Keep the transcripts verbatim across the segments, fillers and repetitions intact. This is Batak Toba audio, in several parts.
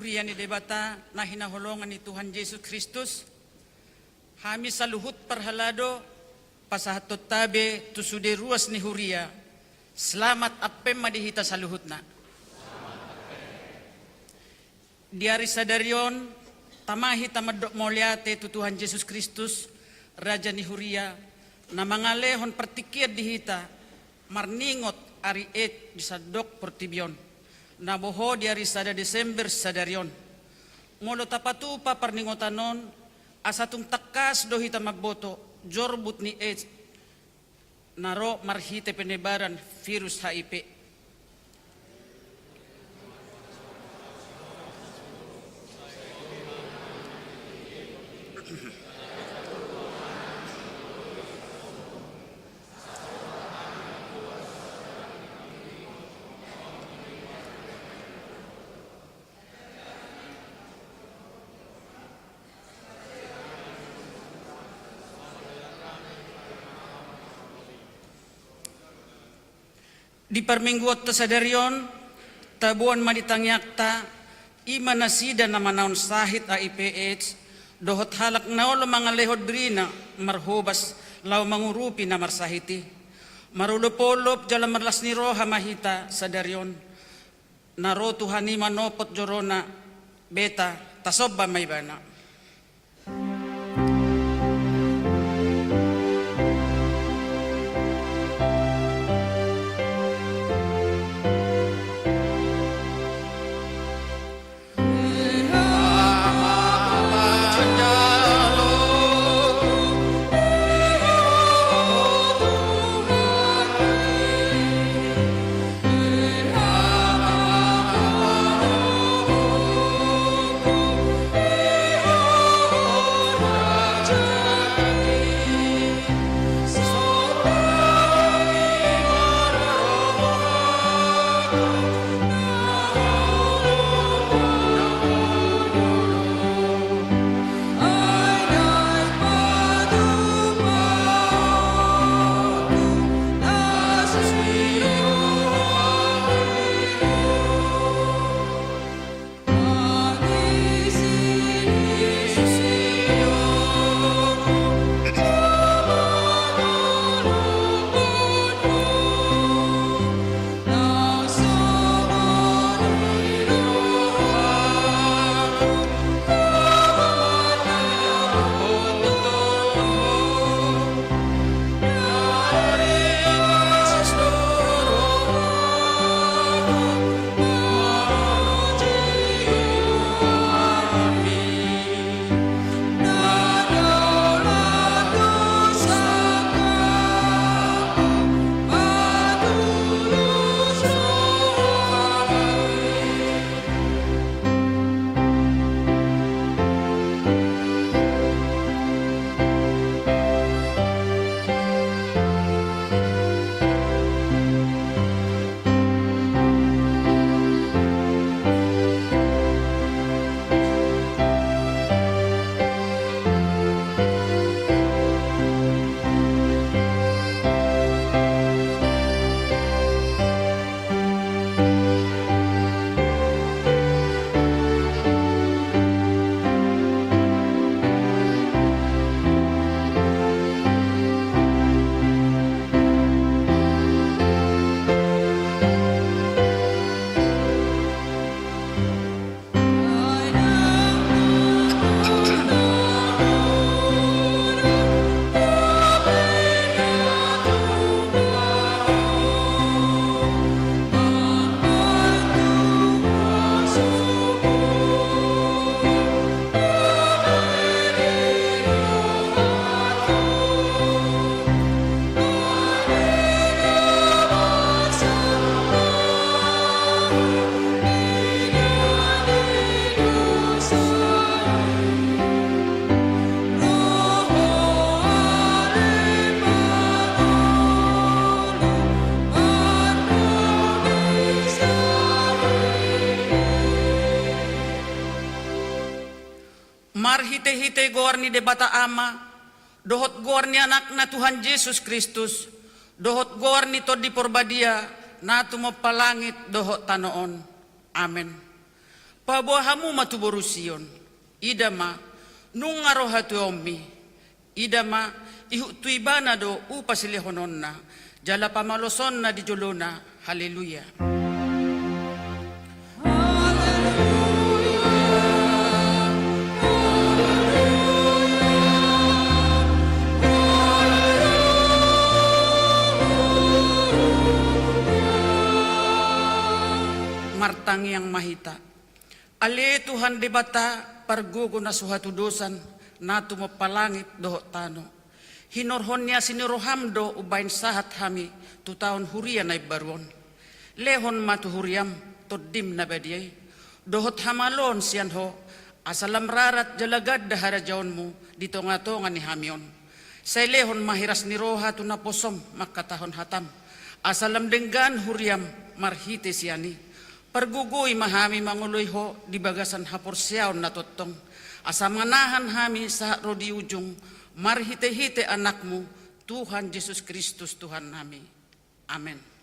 Huria ni Debata na hinaholongan ni Tuhan Jesus Kristus, hami saluhut parhalado pasahathon tabe tu sude ruas ni huria. Selamat Advent ma di hita saluhutna. Di ari sadari on, tama hita mandok mauliate tu Tuhan Jesus Kristus, Raja ni Huria, na mangalehon partingkian di hita, marningot ari Ait di sandok portibi on, na boho di ari sada Desember sadari on. Molo tapatupa parningotan on, asa tung tangkas do hita mamboto jorbut ni Ait na ro marhite penebaran virus H I V. Di parmingguonta sadari on, taboan ma di tangiangta, i ma nasida na manaon sahit H I V Aids, dohot halak na olo mangalehon dirina marhobas laho mangurupi na marsahit i. Marolopolop jala marlas ni roha ma hita sadari on. Na ro Tuhan i manopot jorona, beta, tasomba ma Ibana. Marhitehite goar ni Debata Ama, dohot goar ni Anakna Tuhan Jesus Kristus, dohot goar ni Tondi Porbadia, na tumompa langit dohot tano on. Amen. Paboa hamu ma tu boru Sion, ida ma, nunga ro hatuaonmi, ida ma, ihut tu ibana do upa silehononna, jala pamalosonna di jolona. Haleluya. Martangiang ma hita. Ale Tuhan Debata, pargogo na so hatudosan, na tumompa langit dohot tano. Hinorhon ni asi ni roham do umbahen sahat hami tu taon huria na imbaru on. Lehon ma tu huriam tondim na badia i, dohot hamaloon sian Ho, asa lam rarat jala ganda harajaonmu di tongatonga ni hami on. Sai lehon ma hiras ni roha tu naposom mangkatahon hatam, asa lam denggan huriam marhite sian i. Pargogoi ma hami mangoloi Ho di bagasan haporseaon na tongtong, asa manahan hami sahat ro di ujung, marhitehite Anakmu, Tuhan Jesus Kristus Tuhannami. Amen.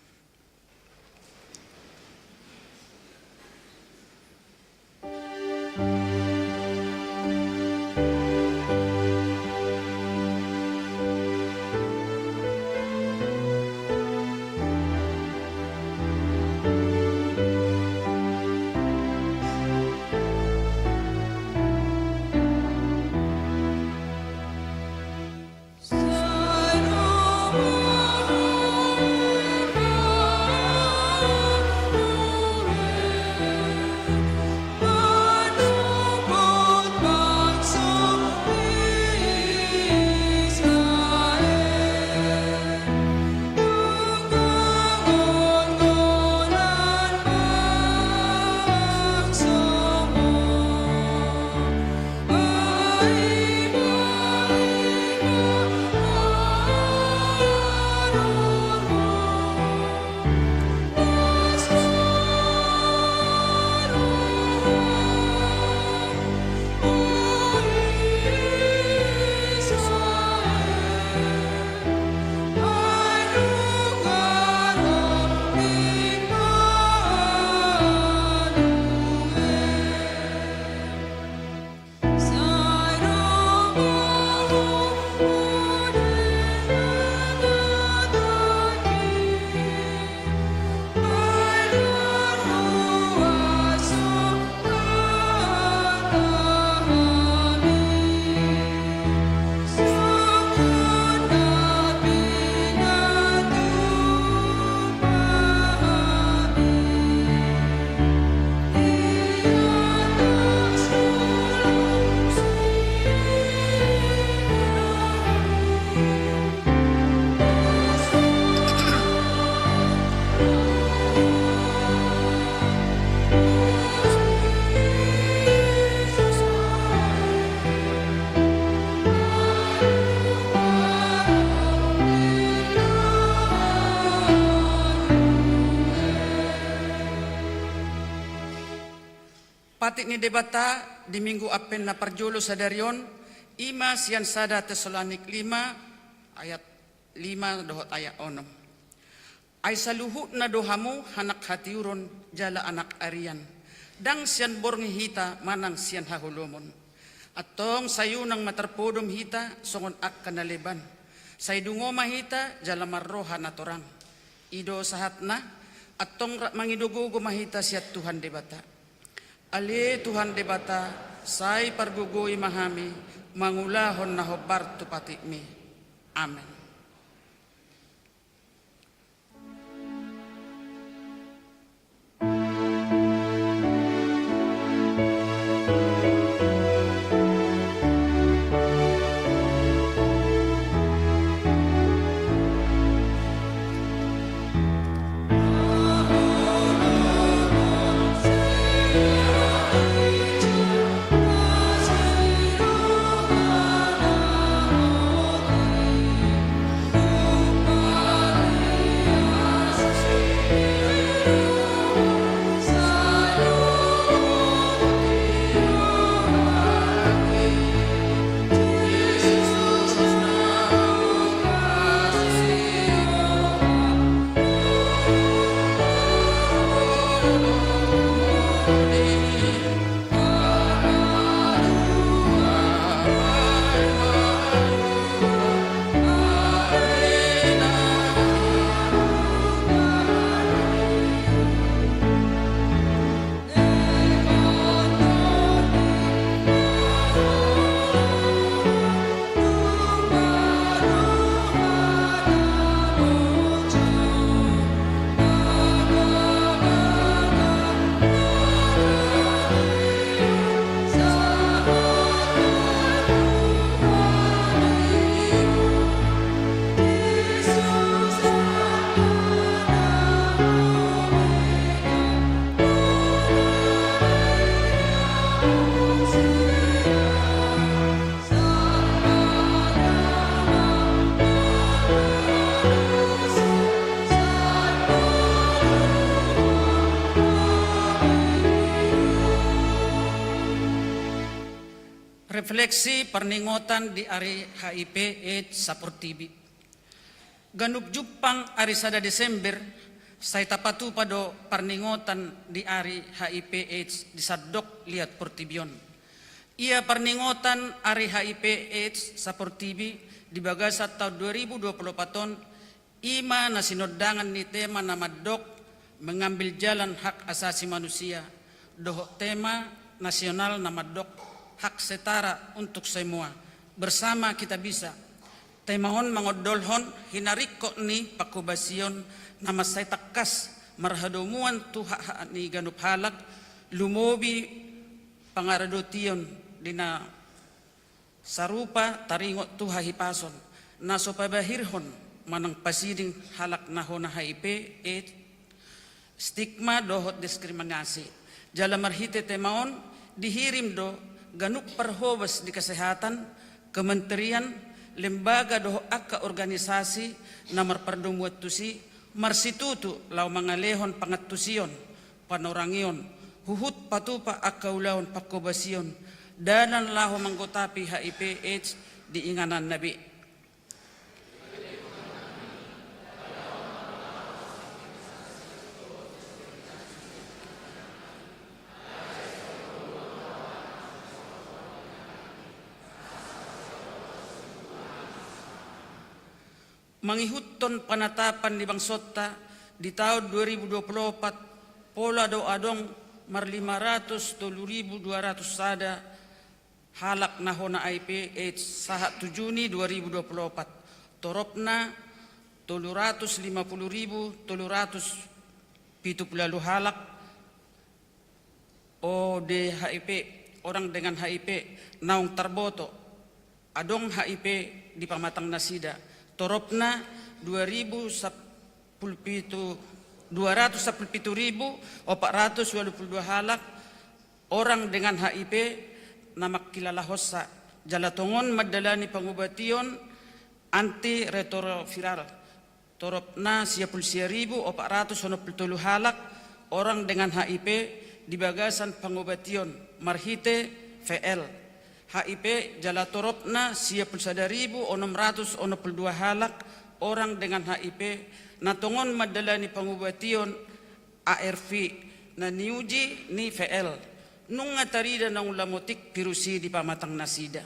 Patik ni Debata di Minggu Advent na parjolo sadari on, i ma sian sada Tesalonik lima ayat lima dohot ayat onom. Ai saluhutna do hamu anak hatiuron jala anak arian, ndang sian borngin hita manang sian haholomon. Antong sai unang ma tarpodom hita songon angka na leban. Sai dungo ma hita jala marroha na torang. I do sahatna, antong rap mangido gogo ma hita sian Tuhan Debata. Ale Tuhan Debata, sai pargogoi ma hami mangulahon na hombar tu patikmi. Amen. Refleksi parningotan di ari H I V AIDS saportibi. Ganup jumpang ari sada Desember, sai tapatupa do parningotan di ari H I V AIDS di sandok liat portibi on. Ia parningotan ari H I V AIDS saportibi di bagasan taon dua ribu dua puluh opat on, i ma na sinondangan ni tema na mandok mengambil jalan hak asasi manusia, dohot tema nasional na mandok hak setara untuk semua, bersama kita bisa. Tema on mangondolhon hinaringkot ni panghobasion na mansai tangkas marhadomuan tu hak-hak ni ganup halak, lumobi pangaradotion di na sarupa taringot tu hahipason na so pabahirhon manang pasiding halak na hona H I V AIDS, stigma dohot diskriminasi. Jala marhite tema on dihirim do ganup parhobas di kesehatan, kementerian, lembaga dohot angka organisasi na marpardomuan tusi, marsitutu laho mangalehon pangantusion, panorangion, huhut patupa angka ulaon panghobasion, dalan laho manggotapi H I V AIDS di ingananna be. Mangihuthon panatapan ni bangsonta di taon dua ribu dua puluh opat, pola do adong marlima ratus tolu ribu dua ratus sada halak na hona H I V AIDS sahat tu Juni dua ribu dua puluh opat. Toropna tolu ratus lima puluh ribu tolu ratus pitu puluh ualu halak O D H I V, orang dengan H I V, naung tarboto adong H I V di pamatang nasida. Toropna dua ribu sampulu pitu, dua ratus sampulu pitu ribu opat ratus ualu pulu dua halak orang dengan H I V na mangkilalahonsa, jala tongon mandalani pangobation antiretroviral. Toropna sia pulu sia ribu opat ratus onom pulu tolu halak orang dengan H I V di bagasan pangobation marhite V L. H I V jala toropna sia pulu sada ribu onom ratus onom pulu dua halak orang dengan H I V na tongon mandalani pangobation A R V na niuji ni V L. Nunga tarida naung lamotik virus i di pamatang nasida.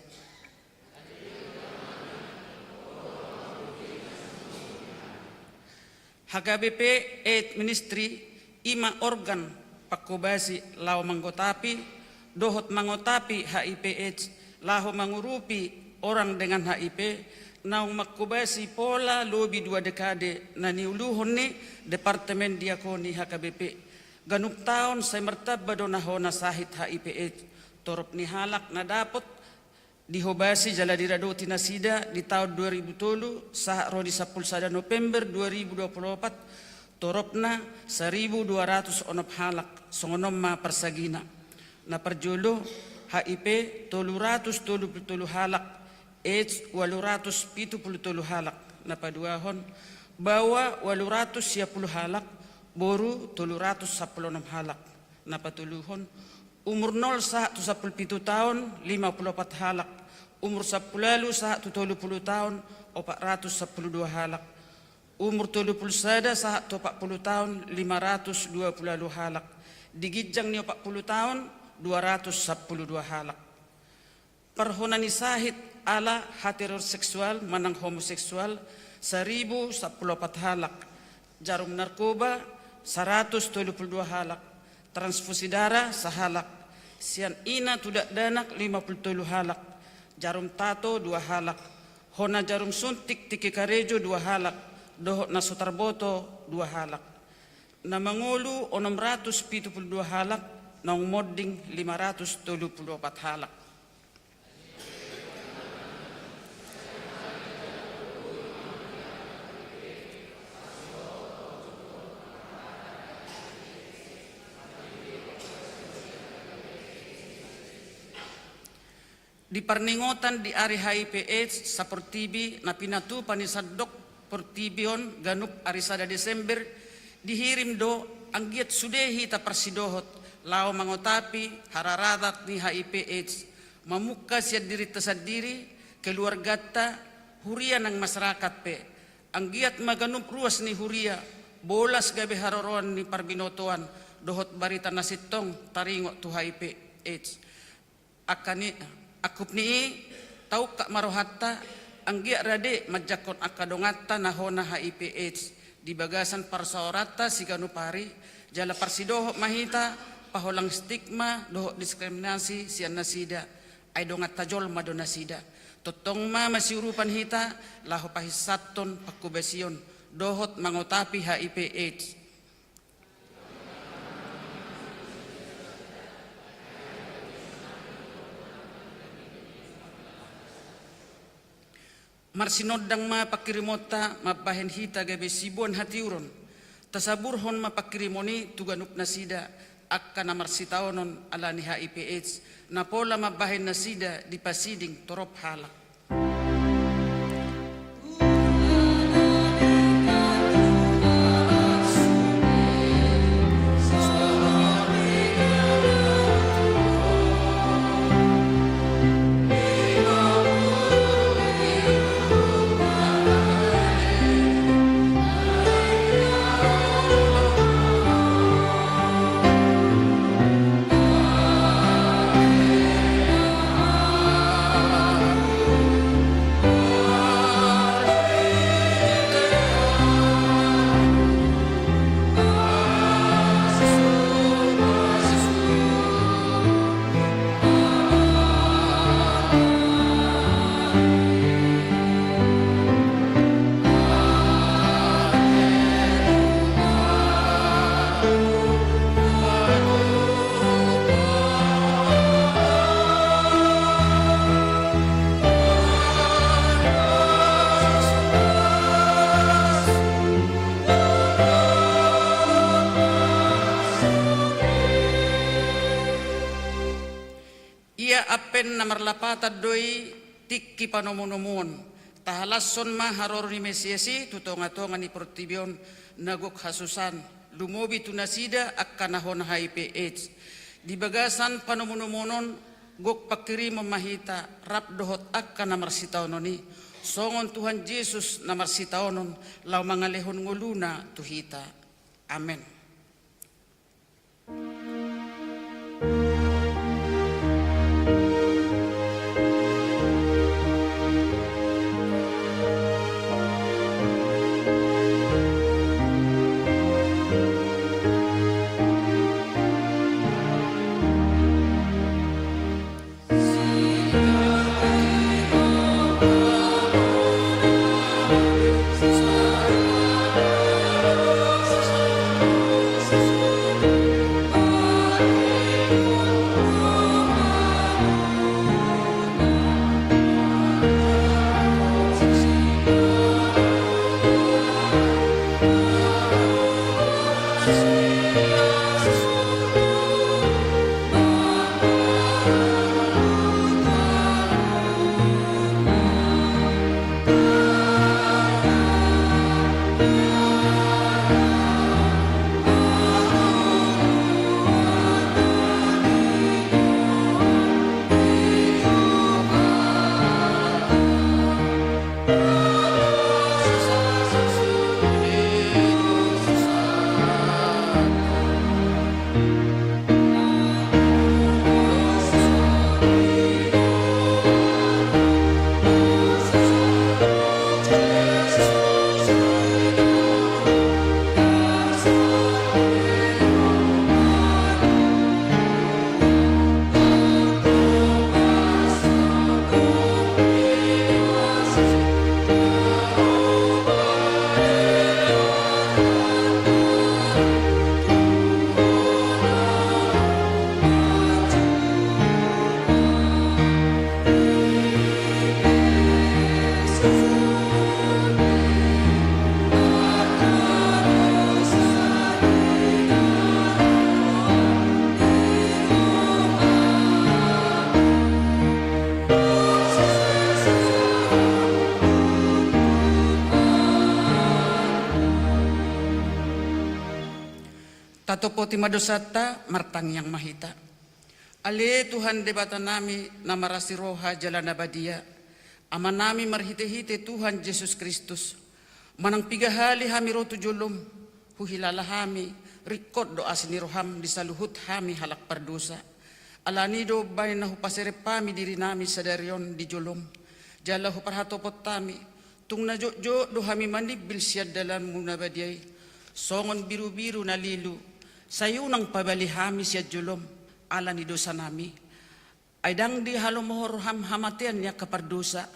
H K B P AIDS Ministry i ma organ panghobasi laho manggotapi dohot mangotapi H I V AIDS laho mangurupi orang dengan H I V naung manghobasi pola lobi dua dekade na niuluhon ni Departemen Diakoni H K B P. Ganup taon sai martamba do na hona sahit H I V AIDS. Torop ni halak na dapot dihobasi jala diradoti nasida di taon dua ribu tolu sahat ro di sampulu sada November dua ribu dua pulu opat, toropna saribu dua ratus onom halak, songon on ma parsagina. Na parjolo, H I V tolu ratus tolu pulu tolu halak, AIDS ualu ratus pitu pulu tolu halak. Na paduahon, baoa ualu ratus sia pulu halak, boru tolu ratus sampulu onom halak. Na patoluhon, umur nol sahat tu sampulu pitu taon, lima pulu opat halak. Umur sampulu ualu sahat tu tolu pulu taon, opat ratus sampulu dua halak. Umur tolu pulu sada sahat tu opat pulu taon, lima ratus dua pulu ualu halak. Di ginjang ni opat pulu taon, dua ratus sampulu dua halak. Parhona ni sahit ala heteroseksual manang homoseksual, saribu sampulu opat halak. Jarum narkoba, saratus tolu pulu dua halak. Transfusi darah, sahalak. Sian ina tu dakdanak, lima pulu tolu halak. Jarum tato, dua halak. Hona jarum suntik tingki karejo, dua halak. Dohot na so tarboto, dua halak. Na mangolu, onom ratus pitu pulu dua halak. Naung monding, lima ratus tolu pulu opat halak. Di parningotan di ari H I V AIDS saportibi na pinatupa ni sandok portibi on ganup ari sada Desember, dihirim do anggiat sude hita parsidohot laho mangotapi hararatat ni H I V AIDS, mamungka sian dirinta sandiri, keluarganta, huria nang masyarakat pe. Anggiat ma ganup ruas ni huria, bolas gabe haroroan ni parbinotoan dohot barita na sintong taringot tu H I V AIDS. Angka ni, angkup ni i, taungkap ma rohanta, anggiat rade manjangkon angka donganta na hona H I V AIDS di bagasan parsaoranta siganup ari, jala parsidohot ma hita paholang stigma dohot diskriminasi sian nasida, ai donganta jolma do nasida. Tongtong ma masiurupan hita laho pahinsanhon panghobasion dohot mangotapi H I V AIDS. Marsinondang ma pangkirimonta mambahen hita gabe siboan hatiuron. Tasaburhon ma pangkirimon i tu ganup nasida angka na marsitaonon ala ni H I V AIDS, na pola mambahen nasida dipasiding torop halak. Ia ampen na marlapatan do i tingki panomunomuon. Tahalashon ma haroro ni Mesias i tu tongatonga ni portibi on na gok hasusaan, lumobi tu nasida angka na hona H I V AIDS. Di bagasan panomunomuon on, gok pangkirimon ma hita rap dohot angka na marsitaonon i, songon Tuhan Jesus na marsitaonon laho mangalehon ngoluna tu hita. Amen. Tatopoti ma dosanta, martangiang ma hita. Ale Tuhan Debatanami na marasi roha jala na badia, Amanami marhitehite Tuhan Jesus Kristus, manang piga hali hami ro tu jolom, huhilala hami, ringkot do asi ni roham di saluhut hami halak pardosa. Alani do bahen na hupaserep hami dirinami sadari on di jolom, jala huparhatopot hami, tung na jotjot do hami manimbil sian dalanmu na badia i, songon birubiru na lilu, sai unang pabali hami sian jolom, ala ni dosanami. Ai ndang dihalomohon roham hamatean ni angka pardosa,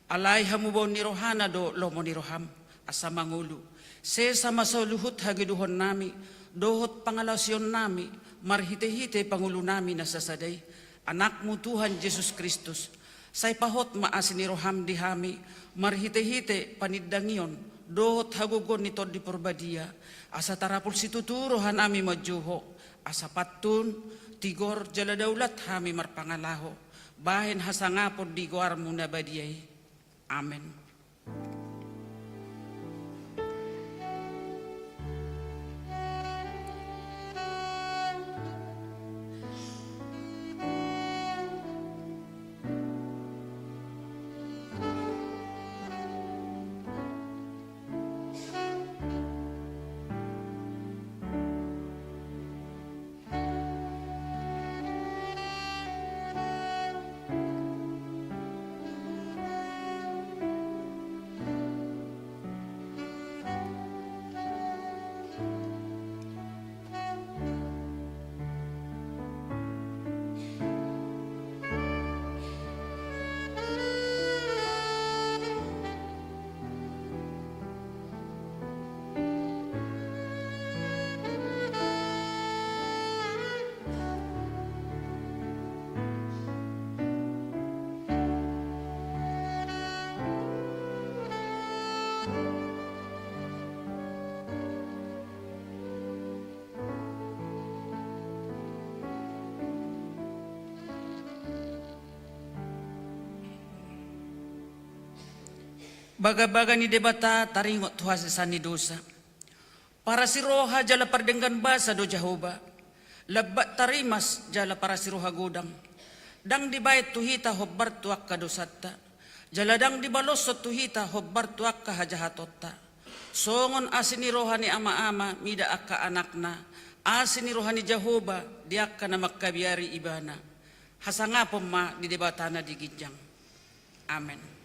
alai hamubaon ni rohana do lomo ni roham, asa mangolu. Sesa ma saluhut hagedukonnami, dohot pangalaosionnami, marhitehite pangulunami na sasada i, Anakmu Tuhan Jesus Kristus. Sai pahot ma asi ni roham di hami, marhitehite panindangion, dohot hagogoon ni Tondi Porbadia, asa tarapul situtu rohanami manjou Ho, asa pantun, tigor jala daulat hami marpangalaho, bahen hasangapon di goarmu na badia i. Amen. Bagabaga ni Debata taringot tu hasesaan ni dosa. Parasi roha jala pardenggan basa do Jahowa, lambat tarimas jala parasi roha godang. Ndang dibaen tu hita hombar tu angka dosanta, jala ndang dibaloshon tu hita hombar tu angka hajahatonta. Songon asi ni roha ni ama-ama mida angka anakna, asi ni roha ni Jahowa di angka na mangkabiari ibana. Hasangapon ma di Debata na di ginjang. Amen.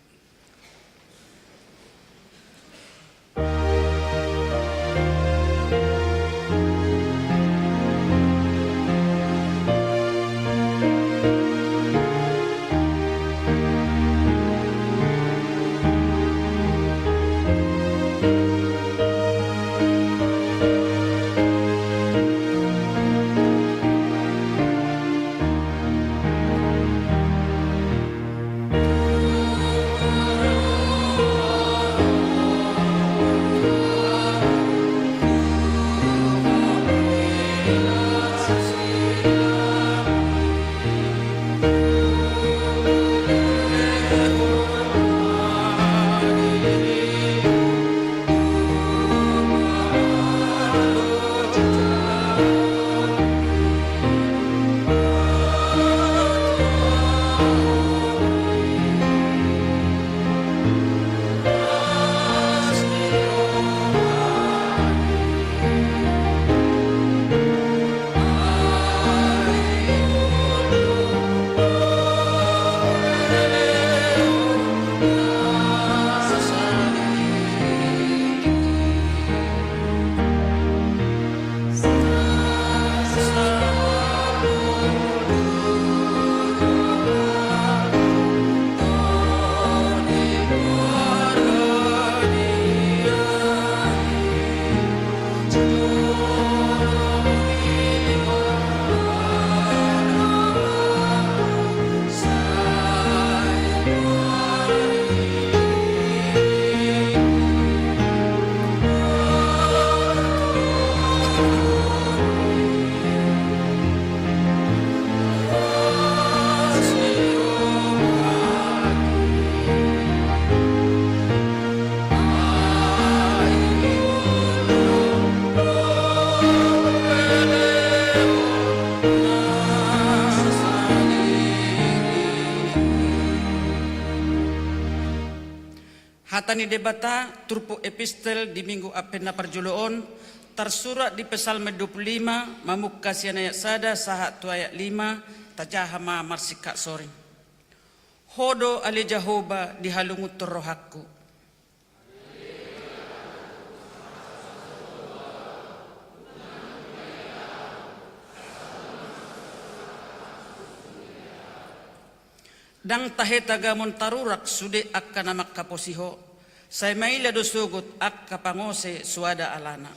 Hata ni Debata, turpuk epistel di Minggu Advent na parjolo on, tarsurat di Psalmen dua puluh lima, mamungka sian ayat sada sahat tu ayat lima, tajaha ma marsingkat soring. Ho do ale Jahowa di halungunhon rohangku. Ndang tahe tagamon tarurak sude angka na mangkaposi ho, sai maila do sogot angka pangose suada alana.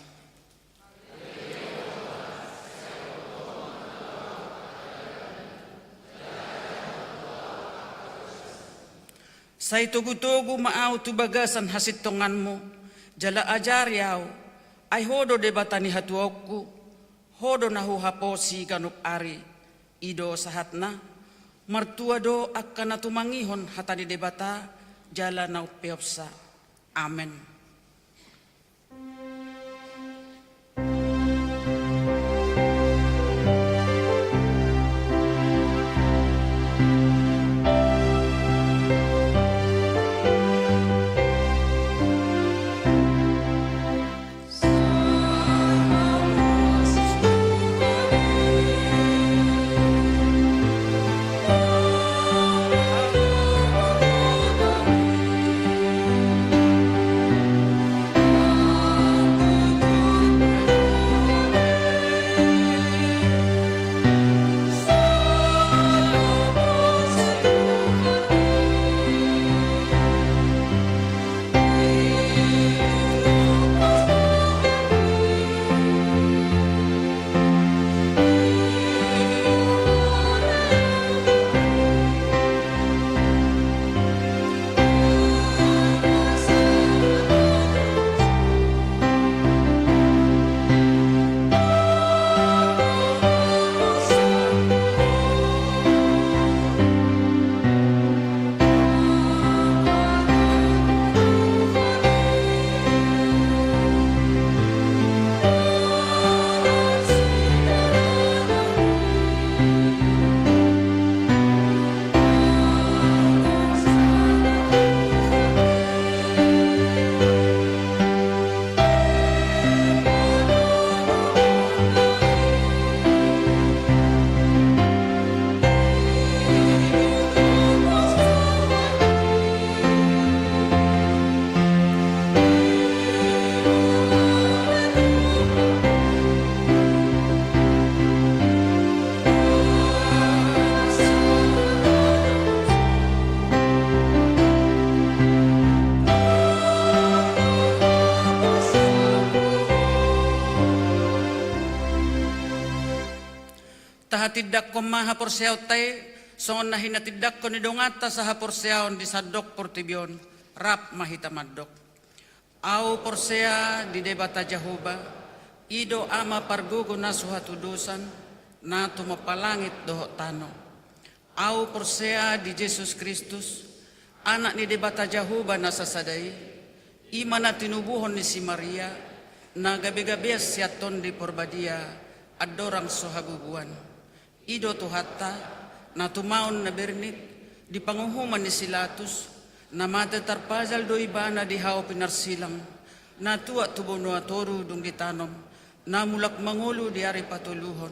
Sai togutogu ma ahu tu bagasan hasintonganmu, jala ajari ahu, ai ho do Debata ni hatuaonku, ho do na huhaposi ganup ari. I do sahatna. Martua do angka na tumangihon hata ni Debata, jala na umpeopsa. Amen. Tahatindangkon ma haporseaonta i, songon na hinatindangkon ni donganta sahaporseaon di sandok portibi on. Rap ma hita mandok. Ahu porsea di Debata Jahowa, i do Ama pargogo na so hatudosan, na tumompa langit dohot tano. Ahu porsea di Jesus Kristus, Anak ni Debata Jahowa na sasada i, i ma na tinubuhon ni si Maria, na gabegabean sian Tondi Porbadia, andorang so habubuan. I do Tuhanta, na tumaon na bernit, di panguhuman ni si Latus, na mate tarpajal do Ibana di hau pinarsilang, na tuat tu banua toru dung ditanom, na mulak mangolu di ari patoluhon,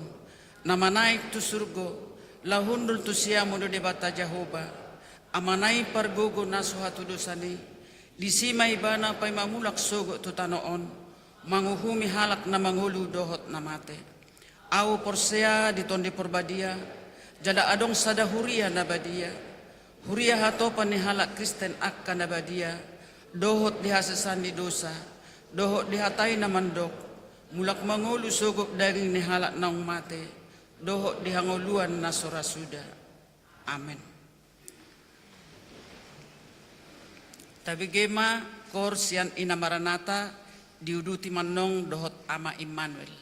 na manaek tu surgo, laho hundul tu siamun ni Debata Jahowa, Amana i pargogo na so hatudosan i, disi ma Ibana paima mulak sogot tu tano on, manguhumi halak na mangolu dohot na mate. Ahu porsea di Tondi Porbadia, jala adong sada huria na badia, huria hatopan ni halak Kristen angka na badia, dohot di hasesaan ni dosa, dohot di hata i na mandok, mulak mangolu sogot daging ni halak naung mate, dohot di hangoluan na so ra suda. Amen. Tabege ma koor sian Ina Maranata, diuduti ma annon dohot Ama Immanuel.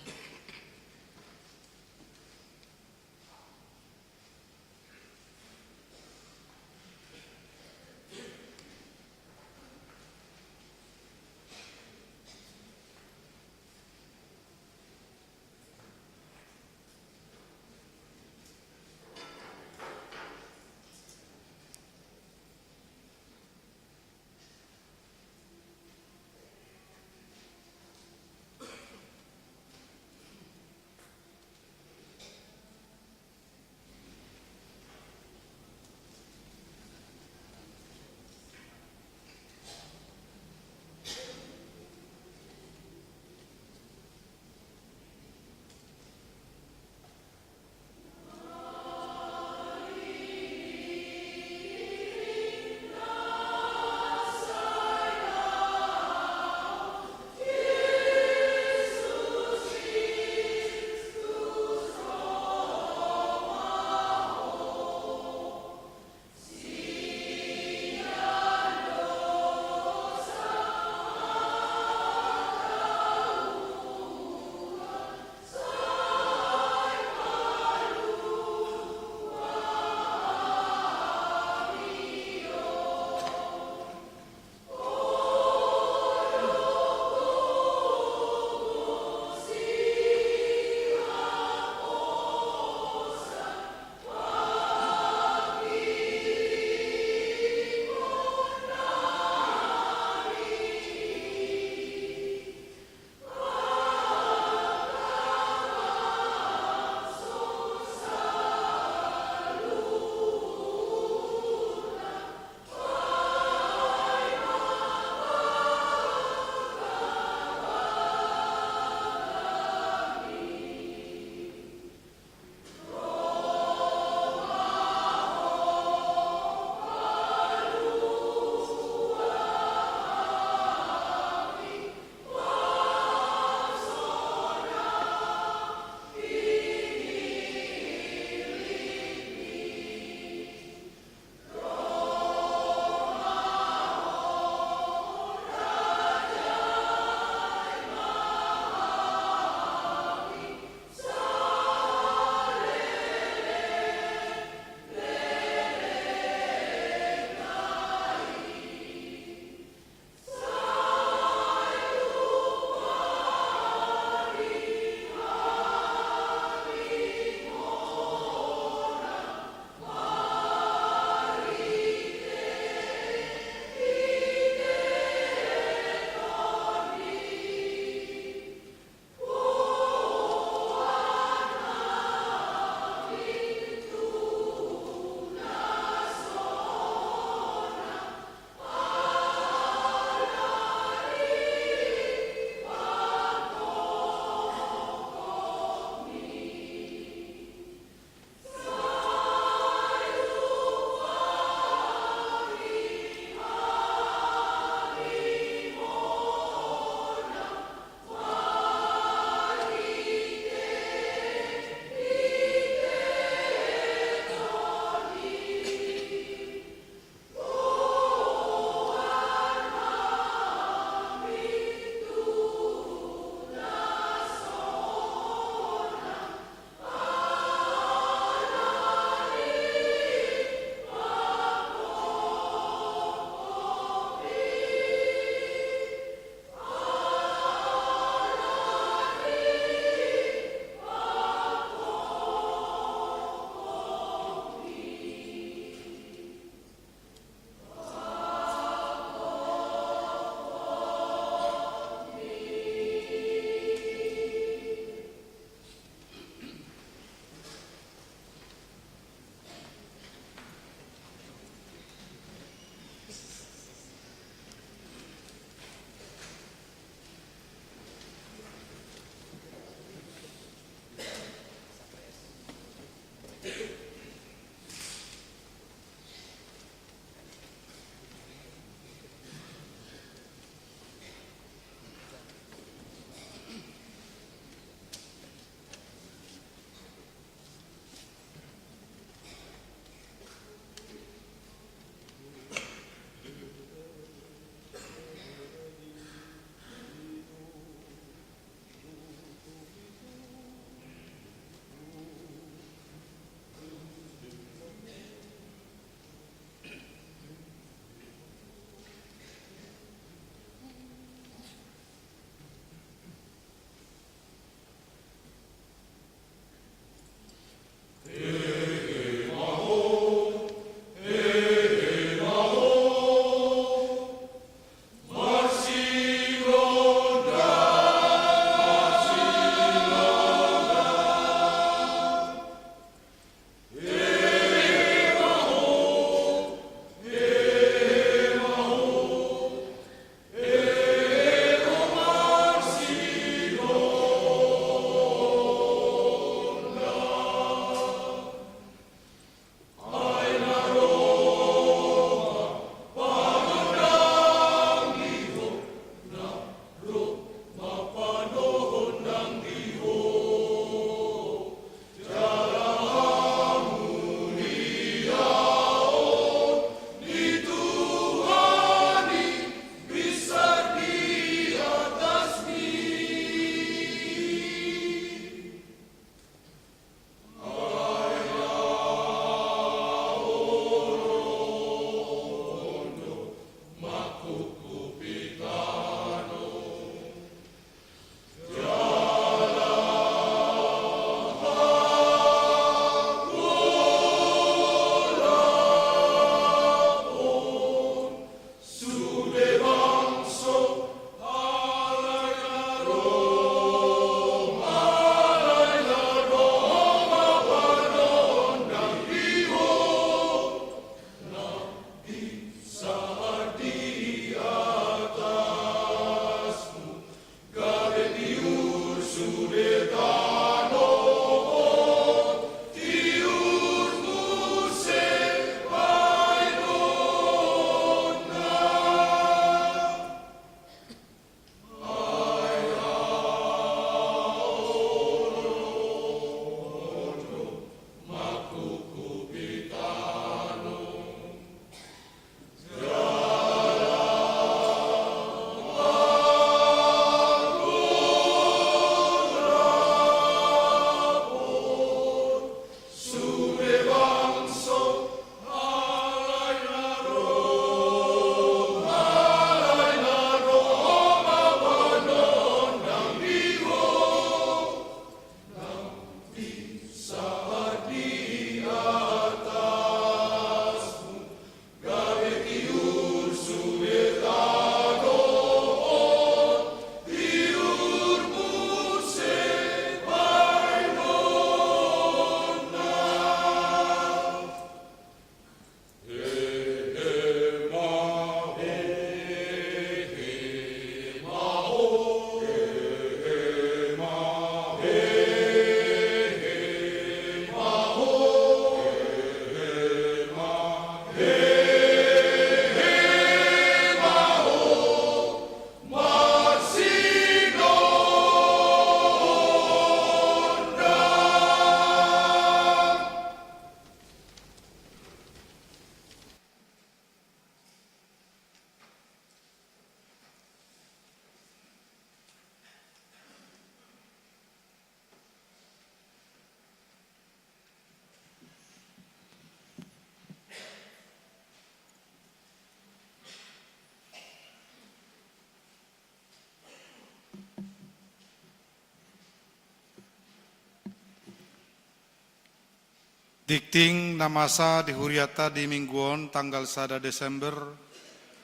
Tingting na masa di hurianta di minggu on tanggal sada Desember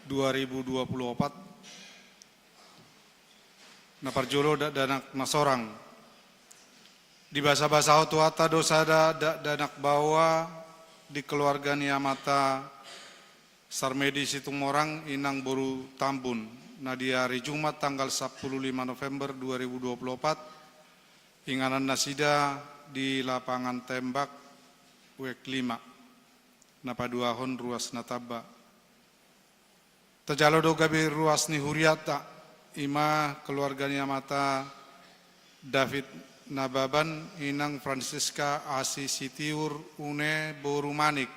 dua ribu dua puluh opat. Na parjolo dakdanak na sorang. Dibasabasahon Tuhanta do sada dakdanak baoa di keluarga ni amanta Sarmedi Situmorang inang boru Tambun, na di ari Jumat tanggal sampulu lima November dua ribu dua puluh opat, inganan nasida di lapangan tembak wek lima, na paduahon ruas na tamba. Tajalo do gabe ruas ni hurianta, ima keluarga ni amanta David Nababan, inang Francisca Asi Sitiur Une boru Manik,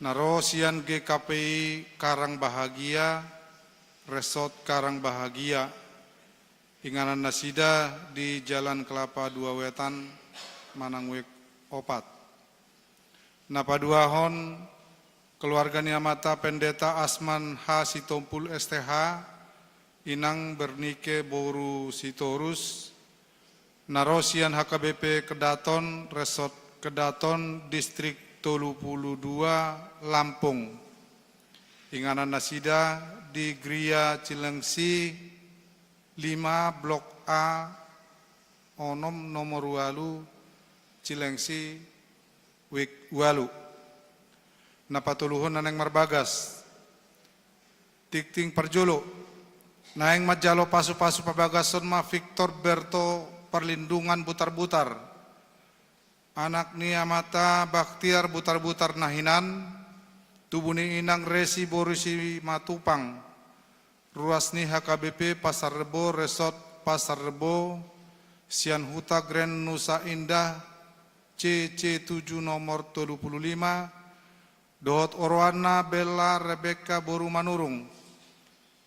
na ro sian G K P I Karang Bahagia, Resort Karang Bahagia, inganan nasida di Jalan Kelapa dua Wetan, manang wek opat. Na paduahon, keluarga ni amanta Pendeta Asman H Sitompul S T H, inang Bernike boru Sitorus, na ro sian H K B P Kedaton, Resort Kedaton, Distrik tolu pulu dua, Lampung. Inganan nasida di Gria Cilengsi lima, Blok A onom, nomor ualu, Cilengsi, wik ualu. Na patoluhon na naeng marbagas. Tingting parjolo. Naeng manjalo pasupasu pabagason ma Victor Berto Parlindungan Butarbutar, anak ni amanta Baktiar Butarbutar na hinan, tubu ni inang Resi boru Simatupang, ruas ni H K B P Pasar Rebo, Resort Pasar Rebo, sian Huta Grand Nusa Indah, C C tujuh nomor tolu pulu lima, dohot oroanna Bella Rebekka boru Manurung,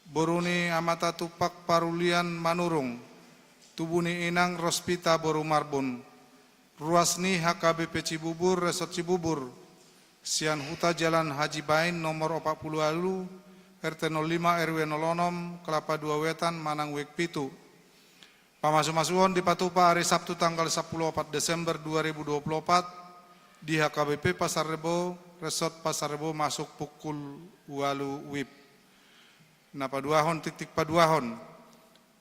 boru ni amanta Tumpak Parulian Manurung, tubu ni inang Rospita boru Marbun, ruas ni H K B P Cibubur, Resort Cibubur, sian Huta Jalan Haji Bain nomor opat pulu ualu, R T nol lima, R W nol onom, Kelapa dua Wetan, manang wik pitu. Pamasumasuon dipatupa ari Sabtu tanggal sampulu opat Desember dua ribu dua puluh opat di H K B P Pasar Rebo, Resort Pasar Rebo, masuk pukul ualu wib. Na paduahon, tingting paduahon.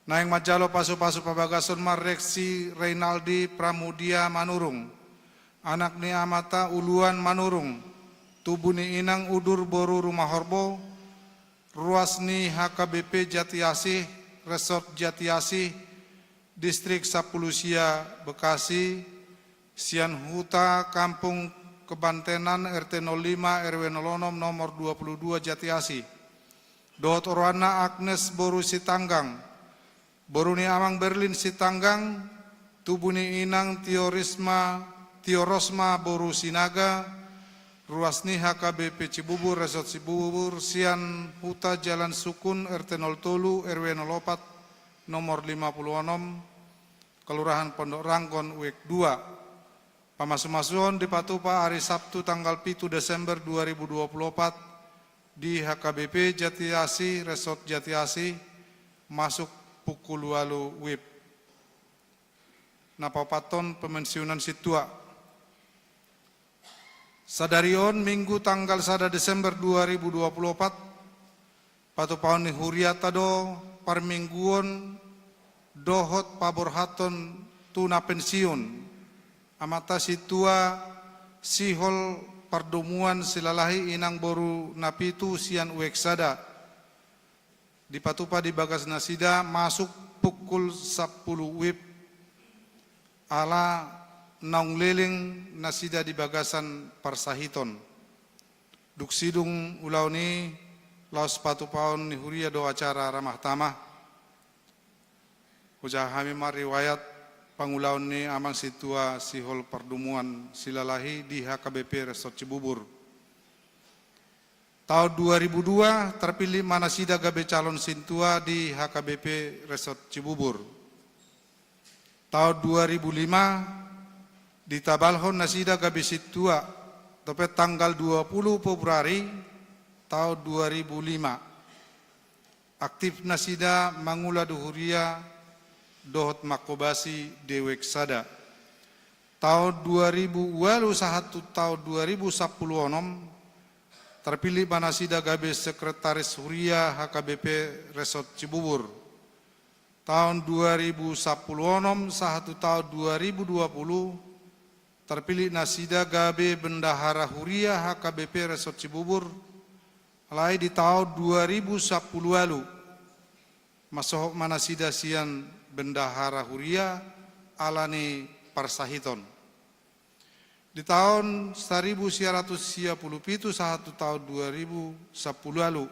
Naeng manjalo pasupasu pabagason ma Reksi Reinaldi Pramudia Manurung, anak ni amanta Uluan Manurung, tubu ni inang Udur boru Rumahorbo, ruas ni H K B P Jatiasih, Resort Jatiasih, Distrik sampulu sia, Bekasi, sian Huta Kampung Kebantenan, R T nol lima, R W nol onom, nomor dua pulu dua, Jatiasih. Dohot oroanna Agnes boru Sitanggang, boru ni amang Berlin Sitanggang, tubu ni inang Tiorisma, Tiorosma boru Sinaga, ruas ni H K B P Cibubur, Resort Cibubur, sian Huta Jalan Sukun, R T nol tolu, R W nol opat, nomor lima pulu onom, Kelurahan Pondok Ranggon, wik dua. Pamasumasuon dipatupa ari Sabtu tanggal pitu Desember dua ribu dua puluh opat di H K B P Jatiasih, Resort Jatiasih, masuk pukul ualu wib. Na paopathon, pemensiunan sintua. Sadari on Minggu tanggal sada Desember dua ribu dua puluh opat, patupaon ni hurianta do parmingguon dohot paborhathon tu na pensiun amanta sintua Sihol Pardomuan Silalahi inang boru Napitu sian Uek sada. Dipatupa di bagas nasida masuk pukul sampulu wib, ala naung leleng nasida di bagasan parsahiton. Dung sidung ulaon i laos patupaon ni huria do acara ramah tamah. Hujaha hami ma riwayat pangulaon ni amang sintua Sihol Pardomuan Silalahi di H K B P Resort Cibubur. Taon dua ribu dua, terpilih ma nasida gabe calon sintua di H K B P Resort Cibubur. Taon dua ribu lima, ditabalhon nasida gabe sintua, dope tanggal dua pulu Februari taon dua ribu lima. Aktif nasida mangula di huria dohot manghobasi dewek sada. Taon dua ribu ualu sahat tu taon dua ribu sampulu onom, tarpillit ma nasida gabe sekretaris huria H K B P Resort Cibubur. Taon dua ribu sampulu onom sahat tu taon dua ribu dua pulu, tarpillit nasida gabe bendahara huria H K B P Resort Cibubur, alai di taon dua ribu sampulu ualu, mansohot ma nasida sian bendahara huria ala ni parsahiton. Di taon saribu sia ratus sia pulu pitu sahat tu taon dua ribu sampulu ualu,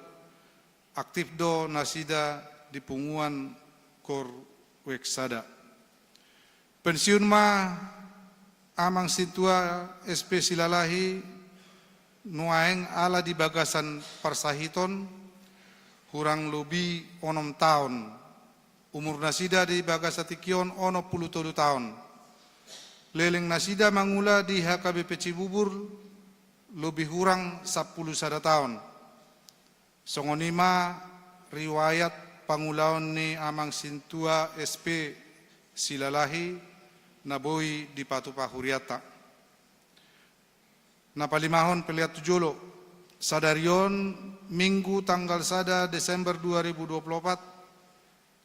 aktif do nasida di punguan Kor Wek Sada. Pensiun ma Amang Sintua S P Silalahi nuaeng ala di bagasan parsahiton, hurang lobi onom taon. Umur nasida di bagasan tingki on onom pulu tolu taon. Leleng nasida mangula di H K B P Cibubur lobi hurang sampulu sada taon. Songon i ma riwayat pangulaon ni Amang Sintua S P Silalahi na boi dipatupa hurianta. Na palimahon, pelean tu jolo. Sadari on, Minggu tanggal sada Desember dua ribu dua pulu opat,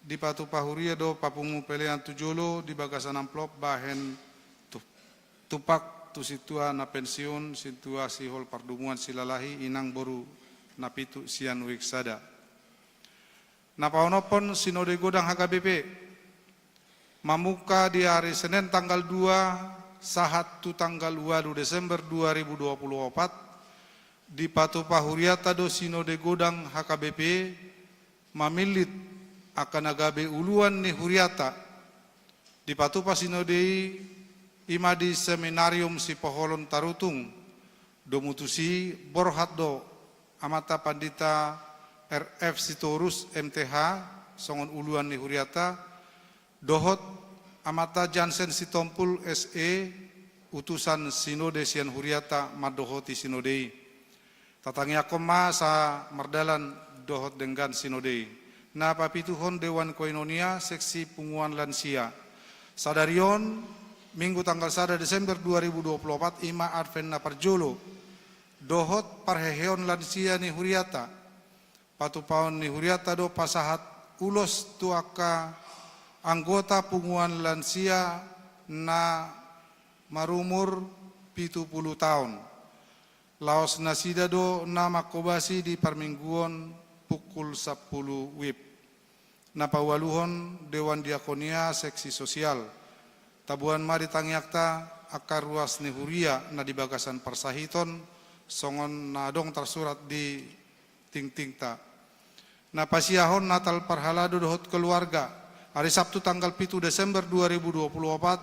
dipatupa huria do papungu pelean tu jolo di bagasan amplop bahen tu-, tumpak tu sintua na pensiun, Sintua Sihol Pardumuan Silalahi, inang boru na pitu sian Wek Sada. Na paonomhon, Sinode Godang H K B P. Mamungka di ari Senen tanggal dua sahat tu tanggal ualu Desember dua ribu dua pulu opat, dipatupa hurianta do Sinode Godang H K B P, mamillit angka na gabe uluan ni hurianta. Dipatupa sinode i, i ma di Seminarium Sipoholon Tarutung. Domu tusi borhat do Amanta Pandita R F Sitorus M T H songon uluan ni hurianta, dohot Amanta Jansen Sitompul S E, utusan sinode sian hurianta mandohoti sinode i. Tatangiangkon ma asa mardalan dohot denggan sinode i. Na papituhon, Dewan Koinonia seksi punguan lansia. Sadari on, Minggu tanggal sada Desember dua ribu dua pulu opat, i ma Advent na parjolo dohot parheheon lansia ni hurianta. Patupaon ni hurianta do pasahat ulos tu angka anggota punguan lansia na marumur pitu pulu taon. Laos nasida do na manghobasi di parmingguon pukul sampulu wib. Na paualuhon, Dewan Diakonia seksi sosial. Taboan ma di tangiangta angka ruas ni huria na di bagasan parsahiton, songon na adong tarsurat di tingtingta. Na pasiahon, Natal parhalado dohot keluarga. Ari Sabtu tanggal pitu Desember dua ribu dua pulu opat,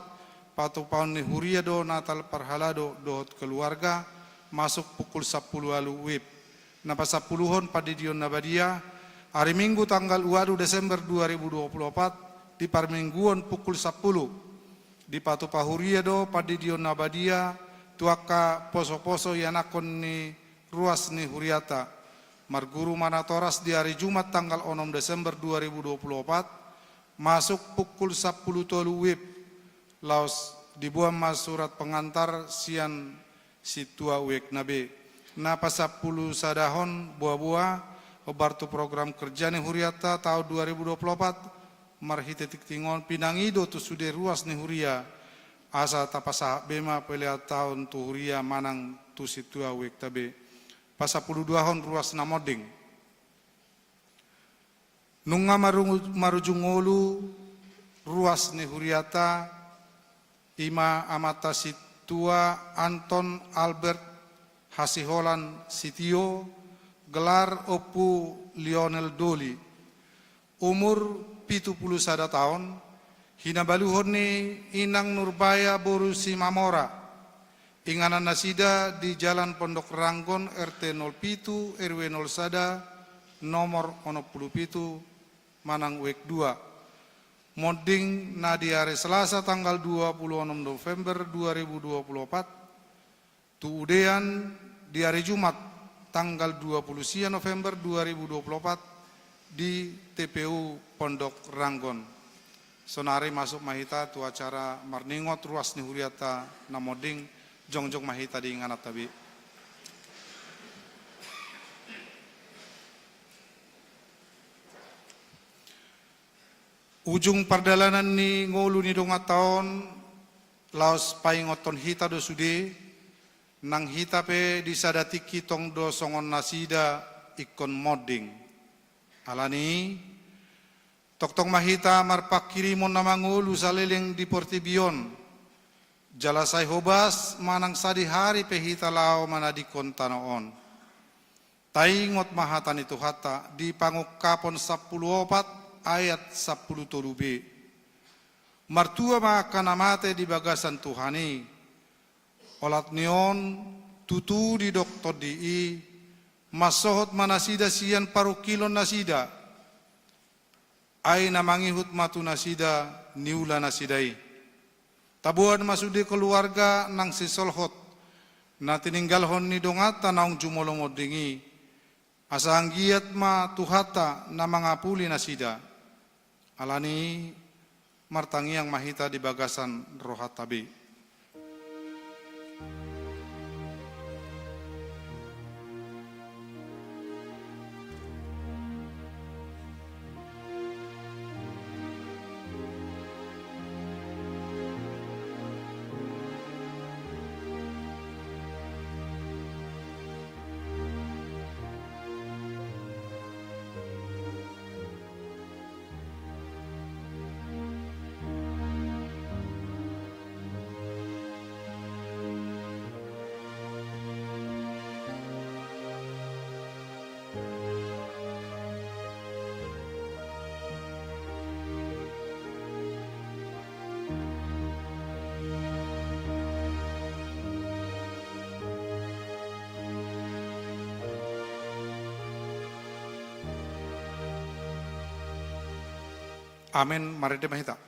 patupaon ni huria do Natal parhalado dohot keluarga, masuk pukul sampulu ualu wib. Na pasampuluhon, Pandidion na Badia. Ari Minggu tanggal ualu Desember dua ribu dua pulu opat, di parmingguon pukul sampulu. Dipatupa huria do Pandidion na Badia tu angka poso-poso ianakhon ni ruas ni hurianta. Marguru ma natoras di ari Jumat tanggal onom Desember dua ribu dua pulu opat, masuk pukul sampulu tolu wib, laos diboan ma surat pengantar sian sintua wekna be. Na pasampulu sadahon, boa-boa, hombar tu program kerja ni hurianta taon dua ribu dua pulu opat, marhite tingting on pinangido tu sude ruas ni huria, asa tapasahat be ma pelean taon tu huria manang tu sintua wekta be. Pasampulu duahon, ruas na monding. Nunga maru-, marujung ngolu ruas ni hurianta, i ma Amanta Sintua Anton Albert Hasiholan Sitio, gelar Ompu Lionel Doli. Umur pitu pulu sada taon, hinabaluhon ni Inang Nurbaya boru Simamora. Inganan nasida di Jalan Pondok Ranggon, R T nol pitu, R W nol sada, nomor onom pulu pitu, manang wek dua. Monding na di ari Selasa tanggal dua pulu onom November dua ribu dua pulu opat, tu udean di ari Jumat tanggal dua pulu sia November dua ribu dua pulu opat di T P U Pondok Ranggon. Saonari masuk ma hita tu acara marningot ruas ni hurianta na monding, jongjong ma hita di ingananta be. Ujung pardalanan ni ngolu ni donganta on, laos paingothon hita do sude, nang hita pe di sada tingki tong do songon nasida ingkon monding. Alani i, tongtong ma hita marpanghirimon na mangolu saleleng di portibi on, jala sai hobas manang sadihari pe hita laho manadingkon tano on. Taingot ma hata ni Tuhanta di Pangungkapon sampulu opat ayat sampulu tolu be. Martua ma angka na mate di bagasan Tuhan i. Olat ni on, tutu didok Tondi i, mansohot ma nasida sian parungkilon nasida. Ai na mangihut ma tu nasida niula nasida i. Taboan ma sude keluarga nang sisolhot na tininggalhon ni donganta naung jumolo monding i, asa anggiat ma Tuhanta na mangapuli nasida. Alani i, martangiang ma hita di bagasan rohanta be. Amen. Marende ma hita.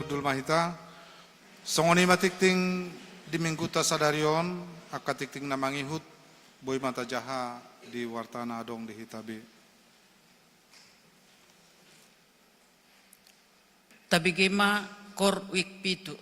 Hundul ma hita. Songon i ma tingting di minggunta sadari on, angka tingting na mangihut, boi ma tajaha di warta na adong di hita be. Tabege ma koor wijk pitu.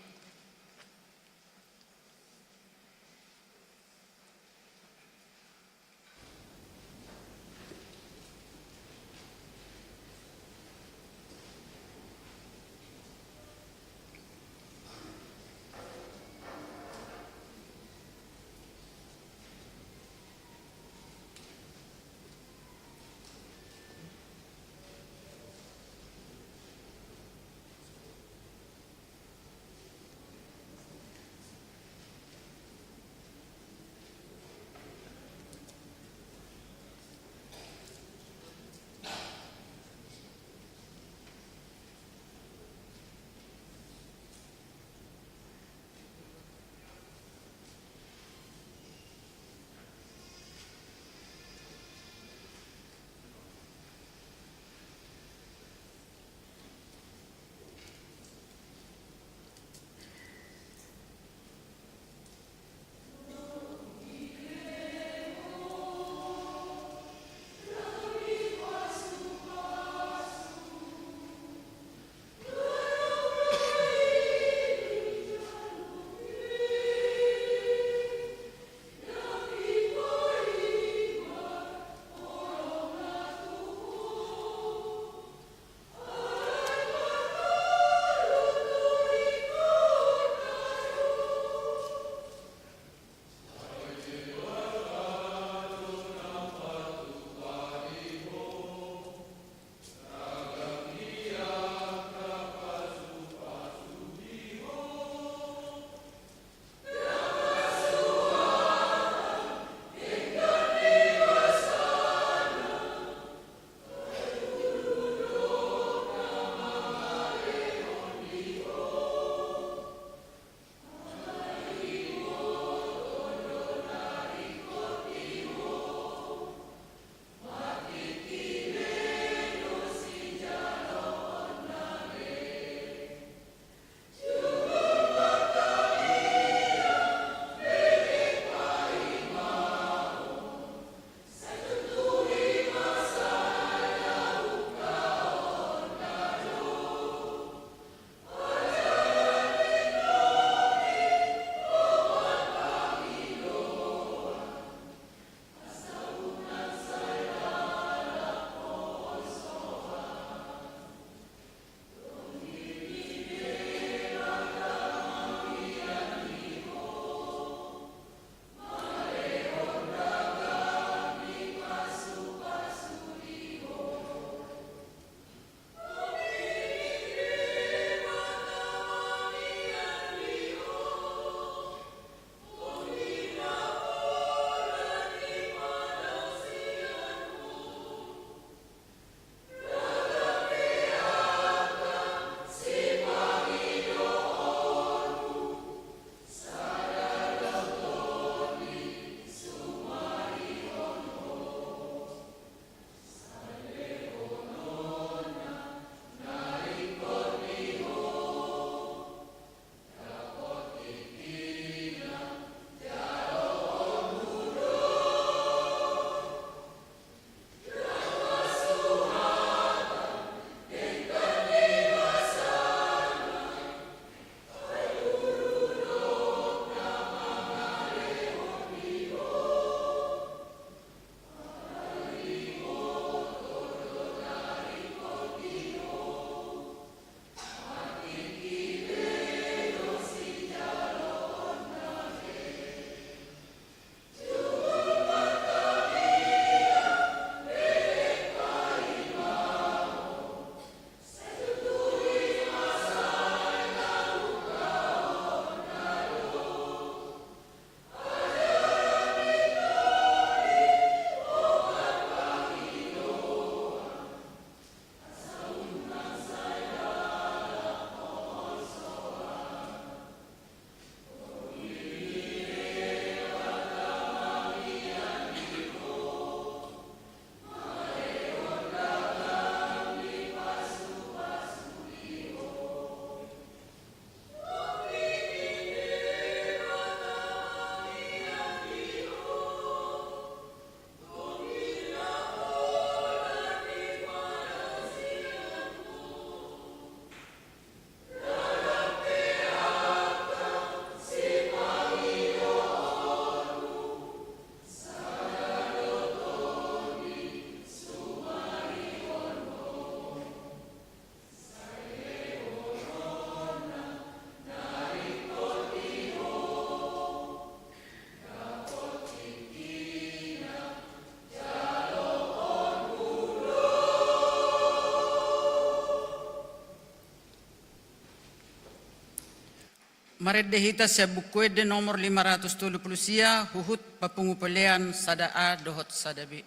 Marende hita sian Buku Ende nomor lima ratus tolu pulu sia, huhut papungu pelean sada A dohot sada B.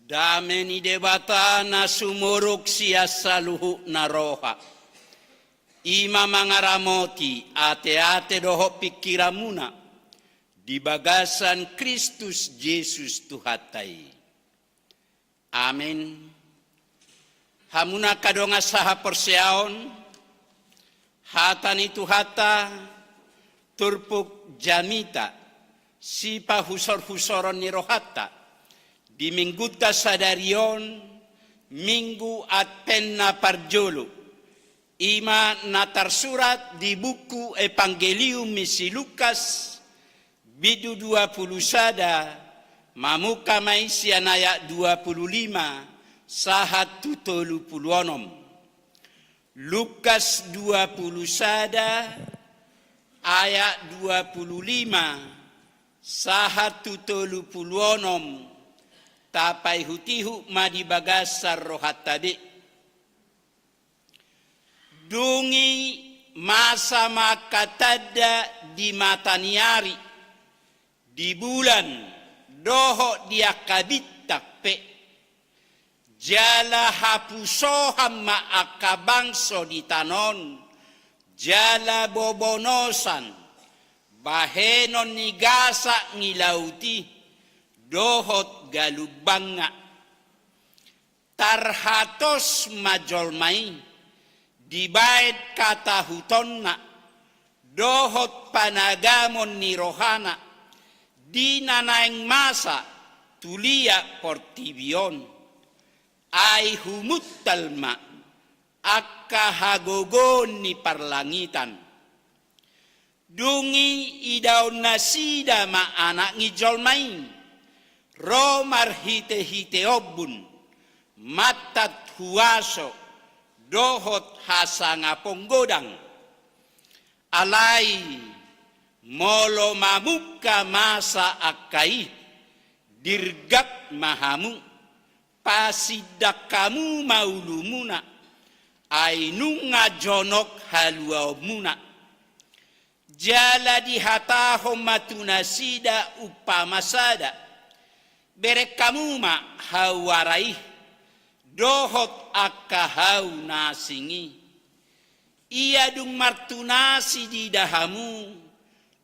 Dame ni Debata na sumurung sian saluhutna roha, i ma mangaramoti ateate dohot pingkiranmuna di bagasan Kristus Jesus Tuhanta i. Amen. Hamu angka dongan sahaporseaon, hata ni Tuhanta, turpuk jamita, sipahusorhusoron ni rohanta di Minggunta sadari on, Minggu Advent na parjolo, i ma na tarsurat di buku Evangelium ni si Lukas, bindu dua pulu sada, mamungka ma i sian ayat dua pulu lima sahat tu tolu pulu onom. Lukas dua pulu sada, ayat dua pulu lima sahat tu tolu pulu onom, tapaihutihut ma di bagasan rohanta be. Dung i masa ma angka tanda di mata ni ari, di bulan, dohot di angka bintang pe. Jala hapusohan ma angka bangso di tano on, jala bobonosan, bahenon ni gasak ni laut i, dohot galumbangna. Tarhatos ma jolma i, dibaen katahutonna, dohot panagamon ni rohana, di na naeng masa tu liat portibi on. Ai humuntal ma angka hagogoon ni parlangitan. Dung i idaon nasida ma Anak ni jolma i, ro marhitehite ombun, mantat huaso, dohot hasangapon godang. Alai, molo mamungka masa angka i, dirgak ma hamu, pasindang hamu ma ulumuna, ai nunga jonok haluaonmuna. Jala dihatahon ma tu nasida umpama sada: Bereng hamu ma hau ara i, dohot angka hau na asing i. Ia dung martunasi diida hamu,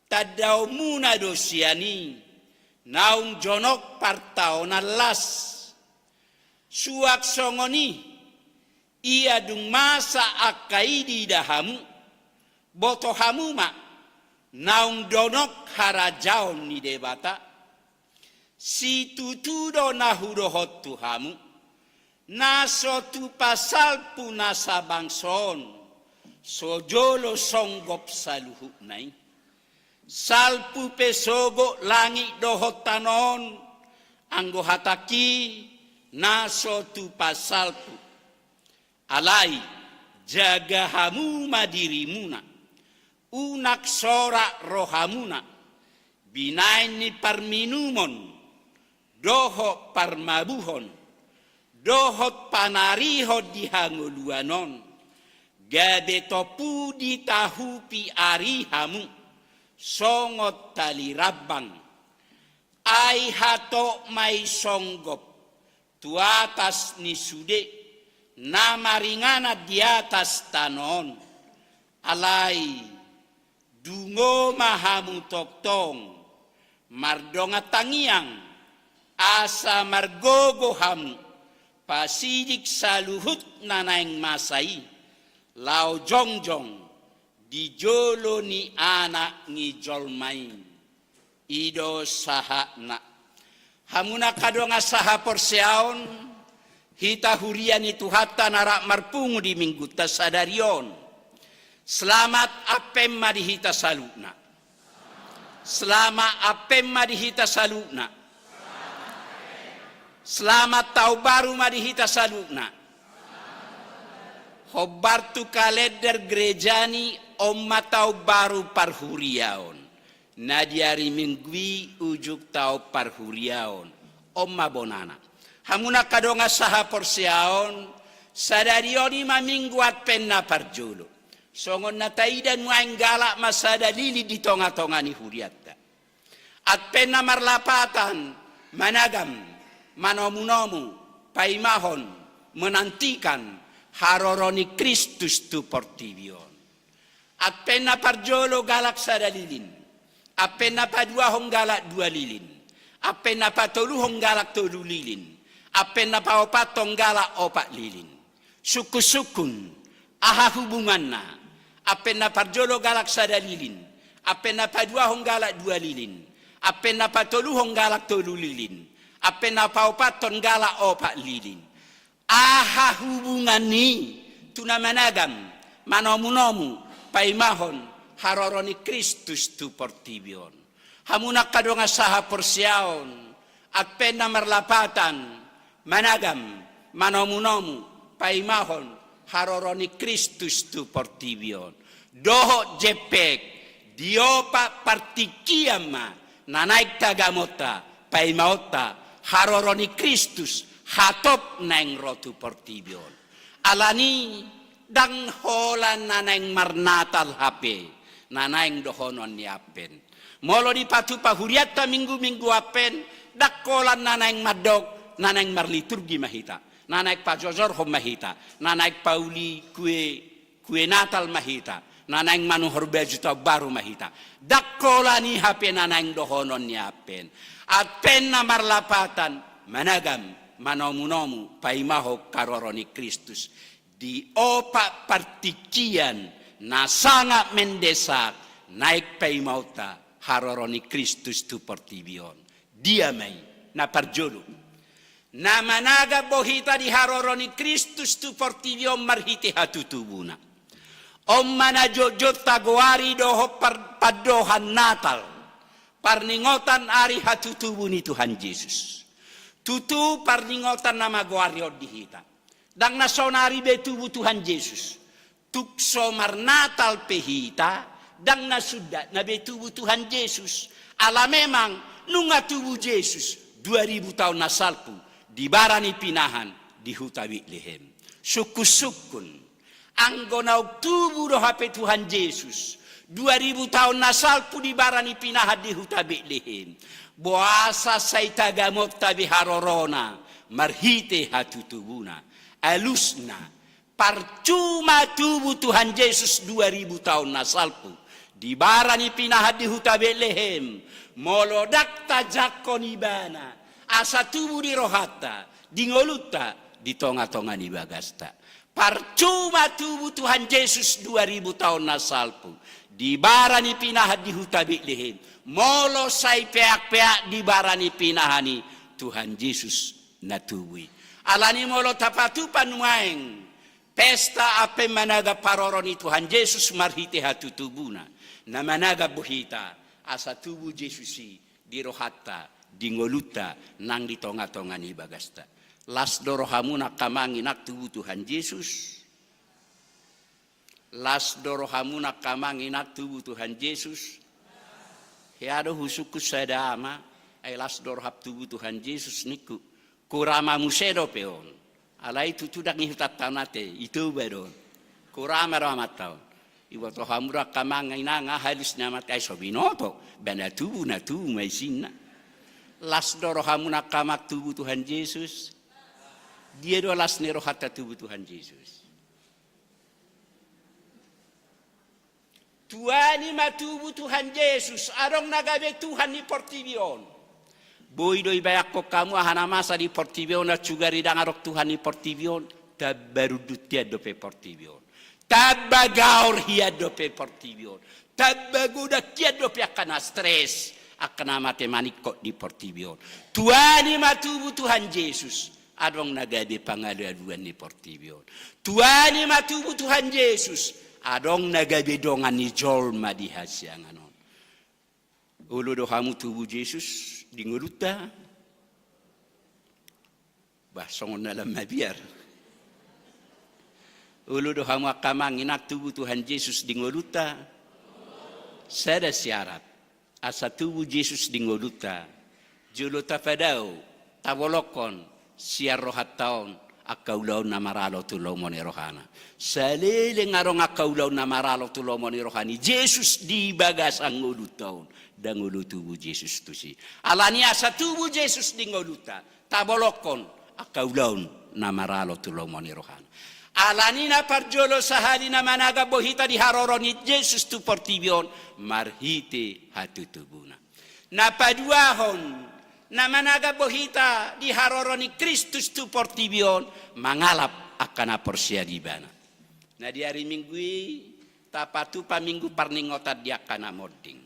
tandaonmuna do sian i, naung jonok partaonan las. Suang songon i, ia dung masa angka i diida hamu, boto hamu ma, naung jonok harajaon ni Debata. Situtu do na hudohon tu hamu, na so tupa salpu nasa bangso on, so jolo songgop saluhutna i. Salpu pe sogot langit dohot tano on, anggo hatangki, na so tupa salpu. Alai, jaga hamu ma dirimuna, unang sorak rohamuna, binaen ni parminumon, dohot parmabuhon, dohot panarihon di hangoluan on, gabe tompu ditahupi ari hamu, songon tali rambang. Ai hatop ma i songgop tu atas ni sude na maringanan di atas tano on. Alai, dungo ma hamu tongtong, mardongan tangiang, asa margogo hamu, pasidik saluhut na naeng masa i, laho jongjong di jolo ni Anak ni jolma i. I do sahatna. Hamu angka dongan sahaporseaon, hita huria ni Tuhanta na rap marpungu di Minggunta sadari on. Selamat Advent ma di hita saluhutna. Selamat Advent ma di hita saluhutna. Selamat Taon Baru ma di hita saluhutna. Hombar tu kalender gereja ni, on ma Taon Baru parhuriaon. Na di ari Minggu i ujung taon parhuriaon. On ma bonana. Hamu angka dongan sahaporseaon, sadari on i ma Minggu Advent na parjolo. Songon na taida nuaeng, galak ma sada lilin di tongatonga ni hurianta. Advent na marlapatan managam, manomunomu, paimahon, menantikan haroro ni Kristus tu portibi on. Advent na parjolo galak sada lilin, Advent na paduahon galak dua lilin, Advent na patoluhon galak tolu lilin, Advent na paopathon galak opat lilin. Sungkunsungkun, aha hubunganna? Advent na parjolo galak sada lilin, Advent na paduahon galak dua lilin, Advent na patoluhon galak tolu lilin, Advent na paopathon galak opat lilin. Aha hubungan ni tu na managam, manomunomu, paimahon haroro ni Kristus tu portibi on? Hamu angka dongan sahaporseaon, Advent na marlapatan, managam, manomunomu, paimahon haroro ni Kristus tu portibi on. Dohot jempek, di opat partingkian ma na naeng tagamonta, paimahonta haroro ni Kristus, hatop naeng ro tu portibi on. Alani, ndang holan na naeng marnatal hape na naeng dohonon ni Advent. Molo dipatupa hurianta minggu-minggu Advent, ndang holan na naeng mandok na naeng marliturgi ma hita, na naeng pajojorhon ma hita, na naeng pauli kue, kue Natal ma hita, na naeng manuhor baju taon baru ma hita. Ndang holan i hape na naeng dohonon ni Advent. Advent na marlapatan, managam, manomunomu, paimahon haroro ni Kristus. Di opat partingkian na sangat mendesak, naeng paimahonta haroro ni Kristus tu portibi on. Dia ma i? Na parjolo, na managam do hita di haroro ni Kristus tu portibi on marhite hatutubuna. On ma na jotjot tagoari dohot par-, pandohan Natal, parningotan ari hatutubu ni Tuhan Jesus. Tutu parningotan na magoari on di hita. Ndang na saonari be tubu Tuhan Jesus. Tung so marnatal pe hita, ndang na sundat na be tubu Tuhan Jesus. Ala memang nunga tubu Jesus dua ribu taon na salpu di bara ni pinahan di huta Betlehem. Sungkunsungkun, anggo naung tubu do hape Tuhan Jesus dua ribu taon na salpu di bara ni pinahan di huta Betlehem, boasa sai tagamonta be harorona marhite hatutubuna? Alusna, parcuma tubu Tuhan Jesus dua ribu taon na salpu di bara ni pinahan di huta Betlehem, molo ndang tajangkon Ibana asa tubu di rohanta, di ngolunta, di tongatonga ni bagasta. Parcuma tubu Tuhan Jesus dua ribu taon na salpu di bara ni pinahan di huta Betlehem, molo sai peakpeak di bara ni pinahan i Tuhan Jesus na tubu i. Alani molo tapatupa nuaeng pesta Advent managam haroro ni Tuhan Jesus marhite hatutubuna, na managam do hita asa tubu Jesus i di rohanta, di ngolunta, nang di tongatonga ni bagasta. Las do rohamuna angka amang inang tubu Tuhan Jesus? Las do rohamuna angka amang inang tubu Tuhan Jesus? Hea do husungkun sada ama, ai las do roham tubu Tuhan Jesus ningku. Kurama muse dope on. Alai tutu ndang ihutanta on ate, i Toba do on. Kurama do amanta on. Iboto hamu do angka amang inang, halus ni amanta, ai so binoto, ba na tubu, na tubu ma isinna. Las do rohamuna angka amang tubu Tuhan Jesus? Dia do las ni rohanta tubu Tuhan Jesus? Tuani ma tubu Tuhan Jesus, adong na gabe Tuhan ni portibi on. Boi do ibayanghon hamu aha na masa di portibi on, na sugari ndang adong Tuhan ni portibi on, tamba rundut hian dope portibi on. Tamba gaor hian dope portibi on. Tamba godang hian dope angka na stres, angka na mate maningkot di portibi on. Tuani ma tubu Tuhan Jesus. Adong na gabe pangalualuan ni portibi on. Tuani ma tubu Tuhan Jesus. Adong na gabe dongan ni jolma di hasiangan on. Olo do hamu tubu Jesus di ngolunta? Bah, songon na lam mabiar. Olo do hamu angka amang inang tubu Tuhan Jesus di ngolunta? Sada syarat. Asa tubu Jesus di ngolunta, jolo tapadao, tabolongkon sian rohanta on angka ulaon na maralo tu lomo ni rohana. Saleleng adong angka ulaon na maralo tu lomo ni roha ni Jesus di bagasan ngolunta on, ndang olo tubu Jesus tusi. Alani asa tubu Jesus di ngolunta, tabolongkon angka ulaon na maralo tu lomo ni rohana. Alani na parjolo sahali na managambon hita di haroro ni Jesus tu portibi on marhite hatutubuna. Na paduahon, na managambon hita di haroro ni Kristus tu portibi on mangalap angka na porsea di Ibana. Na di ari Minggu i tapatupa Minggu Parningotan di angka na monding.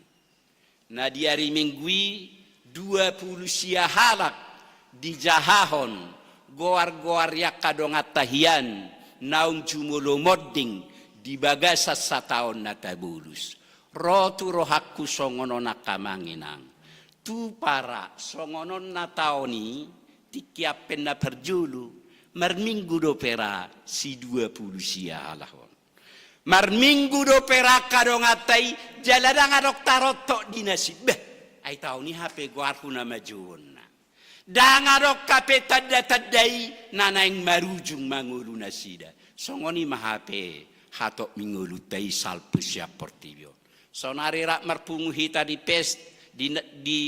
Na di ari Minggu i dua pulu sia halak dijahahon goar-goar ni angka donganta hian naung jumolo monding di bagasan sataon na tabolus. Ro tu rohangku songon on angka amang inang. Tupa ra songon on na taon i, tingki Advent na parjolo, marminggu dope ra si dua pulu sia halak on. Marminggu dope ra angka donganta i, jala ndang adong tarontok di nasida. Bah, ai taon i hape goarhu na majouonna. Ndang adong hape tanda-tanda i na naeng marujung mangolu nasida. Songon i ma hape hatop ni ngolunta i salpu sian portibi on. Saonari rap marpungu hita di pesta di, di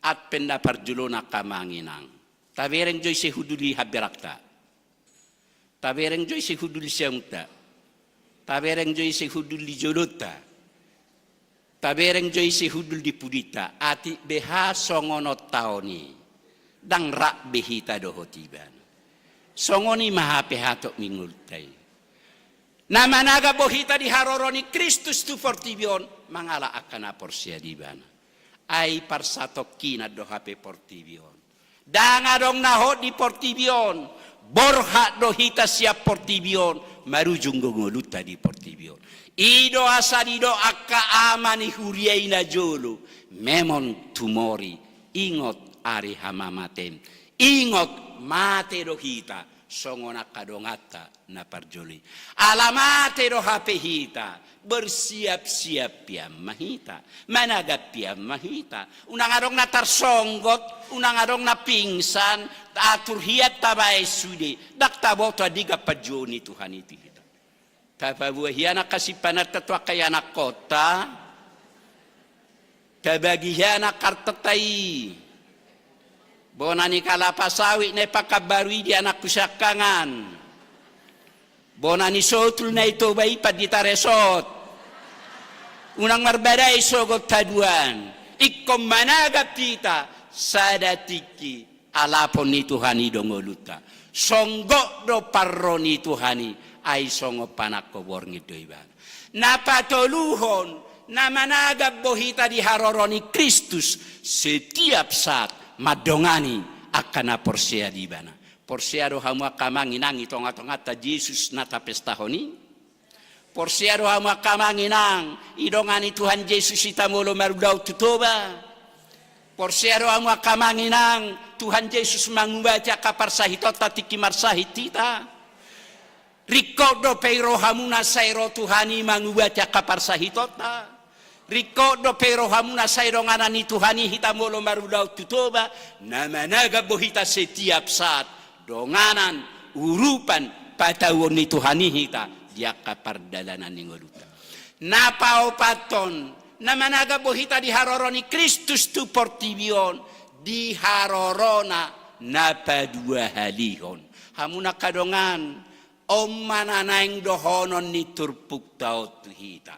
Advent na parjolo on angka amang inang. Tabereng jo ise hundul di hamberangta. Tabereng jo ise hundul di siamunta. Tabereng jo ise hundul di jolonta. Tabereng jo ise hundul di pudinta. Atik beha songon on taon i, ndang rap be hita dohot Ibana. Songon i ma hape hatop ni ngolunta i. Na managambon hita di haroro ni Kristus tu portibi on mangalap angka na porsea di Ibana. Ai parsatongkinan do hape portibi on. Ndang adong na hot di portibi on. Borhat do hita sian portibi on marujung do ngolunta di portibi on. I do asa didok angka ama ni huria i najolo: Memang tumori, ingot ari hamamatem. Ingot, mate do hita songon angka donganta na parjolo i. Ala mate do hape hita, bersiap-siap hian ma hita, managam hian ma hita. Unang adong na tarsonggot, unang adong na pingsan, atur hian tabaen sude, ndang taboto andigan panjouon ni Tuhan i tu hita. Tapaboa hian angka sipananta tu angka ianakkonta. Tabagi hian angka artanta i. Bona ni kalapa sawit na i Pakanbaru i di anakku siangkangan. Bona ni sotul na i Toba i Pandita Resort. Unang marbadai sogot haduan. Ingkon managam hita sada tingki alapon ni Tuhan i do ngolunta. Songgot do parro ni Tuhan i, ai songon panangko borngin do Ibana. Na patoluhon, na managambon hita di haroro ni Kristus setiap saat mandongani angka na porsea di Ibana. Porsea do hamu angka amang inang i tonga-tonganta Jesus na tapestahon i? Porsea do hamu angka amang inang, didongani Tuhan Jesus hita molo marulaon tu Toba? Porsea do hamu angka amang inang, Tuhan Jesus mangubati angka parsahitonta tingki marsahit hita? Ringkot dope i rohamuna sai ro Tuhan i mangubati angka parsahitonta? Ringkot dope i rohamuna sai donganan ni Tuhan i hita molo marulaon tu Toba? Na managambon hita setiap saat donganan, urupan, patauon ni Tuhan i hita di angka pardalanan ni ngolunta. Na paopathon, na managambon hita di haroro ni Kristus tu portibi on, di harorona na paduahalihon. Hamu na angka dongan, on ma na naeng dohonon ni turpukta on tu hita.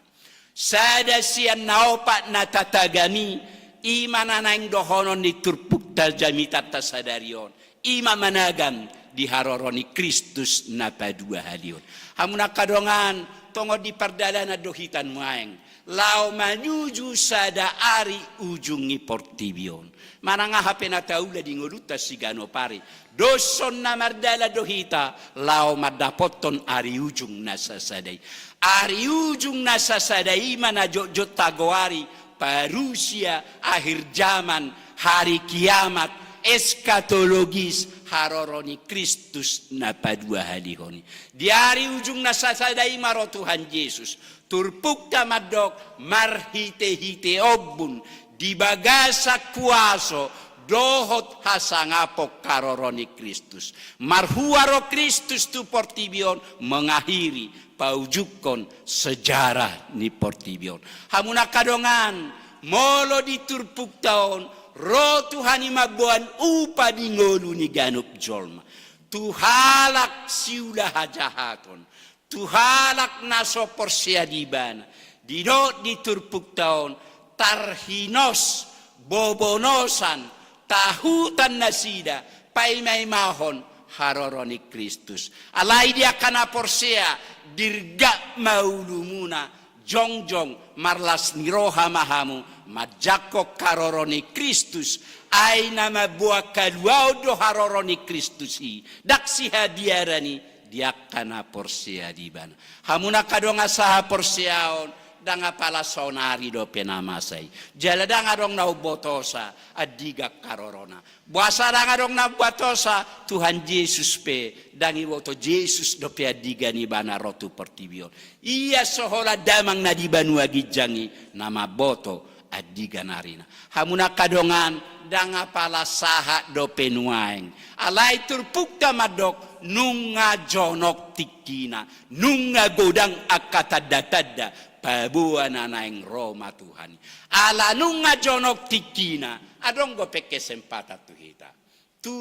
Sada sian na opat na tatagami, i ma na naeng dohonon ni turpukta jamitanta sadari on, i ma managam di haroro ni Kristus na paduahalihon. Hamu na angka dongan, tongon di pardalanan do hita nuaeng laho manuju sada ari ujung ni portibi on. Manang aha pe na taula di ngolunta siganup ari, doshon na mardalan do hita laho mandapothon ari ujung na sasada i. Ari ujung na sasada i ma na jotjot tagoari parusia, akhir zaman, hari kiamat, eskatologis, haroro ni Kristus na paduahalihon i. Di ari ujung na sasada i ma ro Tuhan Jesus. Turpukta mandok marhitehite ombun di bagasan kuaso dohot hasangapon haroro ni Kristus. Marhua ro Kristus tu portibi on mengakhiri, paujungkon sejarah ni portibi on. Hamu na angka dongan, molo di turpukta on Ro Tuhan i mamboan upa di ngolu ni ganup jolma. Tu halak siula hajahaton, tu halak na so porsea di Ibana, didok di turpukta on, tarhinos, bobonosan, tahutan nasida, paimaimahon haroro ni Kristus. Alai di angka na porsea, dirgap ma ulumuna, jongjong, marlas ni roha ma hamu, manjangkon haroro ni Kristus, ai na mamboan haluaon do haroro ni Kristus i, ndang sihabiaran i, di angka na porsea di Ibana. Hamu na angka dongan sahaporseaon, ndang apala saonari dope na masa i. Jala ndang adong na umbotosa, andigan harorona. Boasa ndang adong na umbotosa, Tuhan Jesus pe, ndang iboto Jesus dope andigan ibana ro tu portibi on. Ia so holan damang na di banua ginjang i, na mamboto andigan arina. Hamu na angka dongan, ndang apala sahat dope nuaeng. Alai turpukta mandok, nunga jonok tingkina, nunga godang angka tanda-tanda, paboa na naeng ro ma Tuhan i. Ala nunga jonok tingkina, adong dope kesempatan tu hita. Tu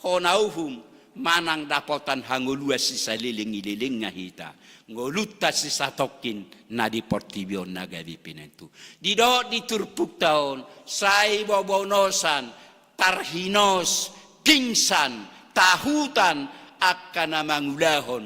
hona uhum manang dapotan hangoluan sisaleleng ni lelengna hita, ngolunta sisatongkin na di portibi on na gabe pinentu. Didok di turpukta on, sai bobonosan, tarhinos, pingsan, tahutan, angka na mangulahon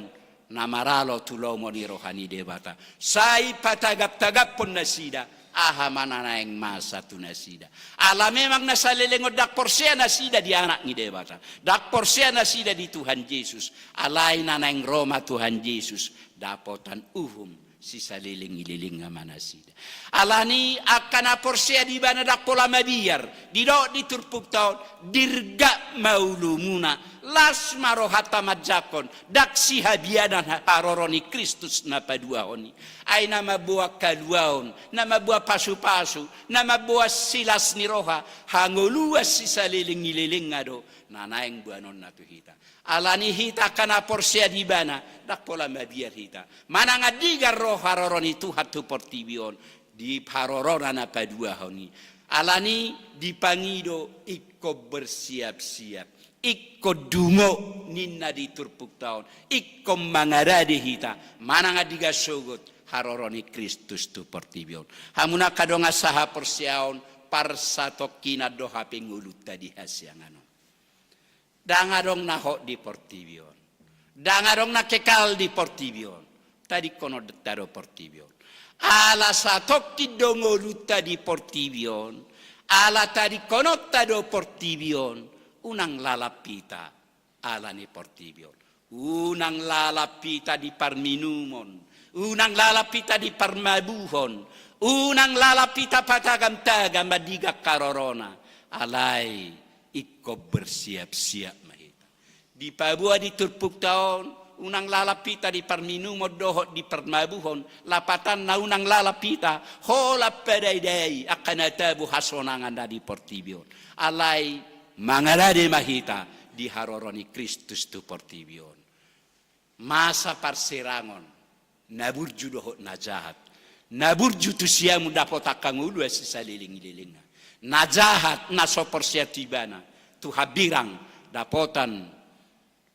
na maralo tu lomo ni roha ni Debata. Sai patagap-tagaphon nasida, aha ma na naeng masa tu nasida. Ala memang na saleleng on ndang porsea nasida di Anak ni Debata. Ndang porsea nasida di Tuhan Jesus. Alai na naeng ro ma Tuhan Jesus, dapotan uhum sisaleleng ni lelengna ma nasida. Alani angka na porsea di Ibana ndang pola mabiar, didok di turpukta on, dirgap ma ulumuna, las ma rohanta manjangkon, ndang sihabiaran haroro ni Kristus na paduahon i. Ai na mamboan haluaon, na mamboan pasu-pasu, na mamboan silas ni roha, hangoluan sisaleleng ni lelengna do, na naeng boanonna tu hita. Alani hita angka na porsea di Ibana, ndang pola mabiar hita. Manang andigan ro haroro ni Tuhan tu portibi on, di harorona na paduahon i. Alani dipangido ingkon bersiap-siap, ingkon dungo ninna di turpukta on, ingkon mangarade hita, manang andigan sogot haroro ni Kristus tu portibi on. Hamu na angka dongan sahaporseaon, parsatongkinan do hape ngolunta di hasiangan on. Ndang adong na hot di portibi on. Ndang adong na kekal di portibi on. Tadingkononta do portibi on. Ala satongkin do ngolunta di portibi on. Ala tadingkononta do portibi on. Unang lalap hita ala ni portibi on. Unang lalap hita di parminumon. Unang lalap hita di parmabuhon. Unang lalap hita patagam-tagam andigan harorona. Alai ingkon bersiap-siap ma hita. Dipaboa di turpukta on, unang lalap hita di parminumon dohot di parmabuhon, lapatanna unang lalap hita, holan padaidai angka na tabo hasonangan na di portibi on. Alai mangarade ma hita di haroro ni Kristus tu portibi on. Masa parserangon, na burju dohot na jahat. Na burju tu siamun dapotan hangoluan sisaleleng ni lelengna. Na jahat, na so porsea tu Ibana, tu hambirang dapotan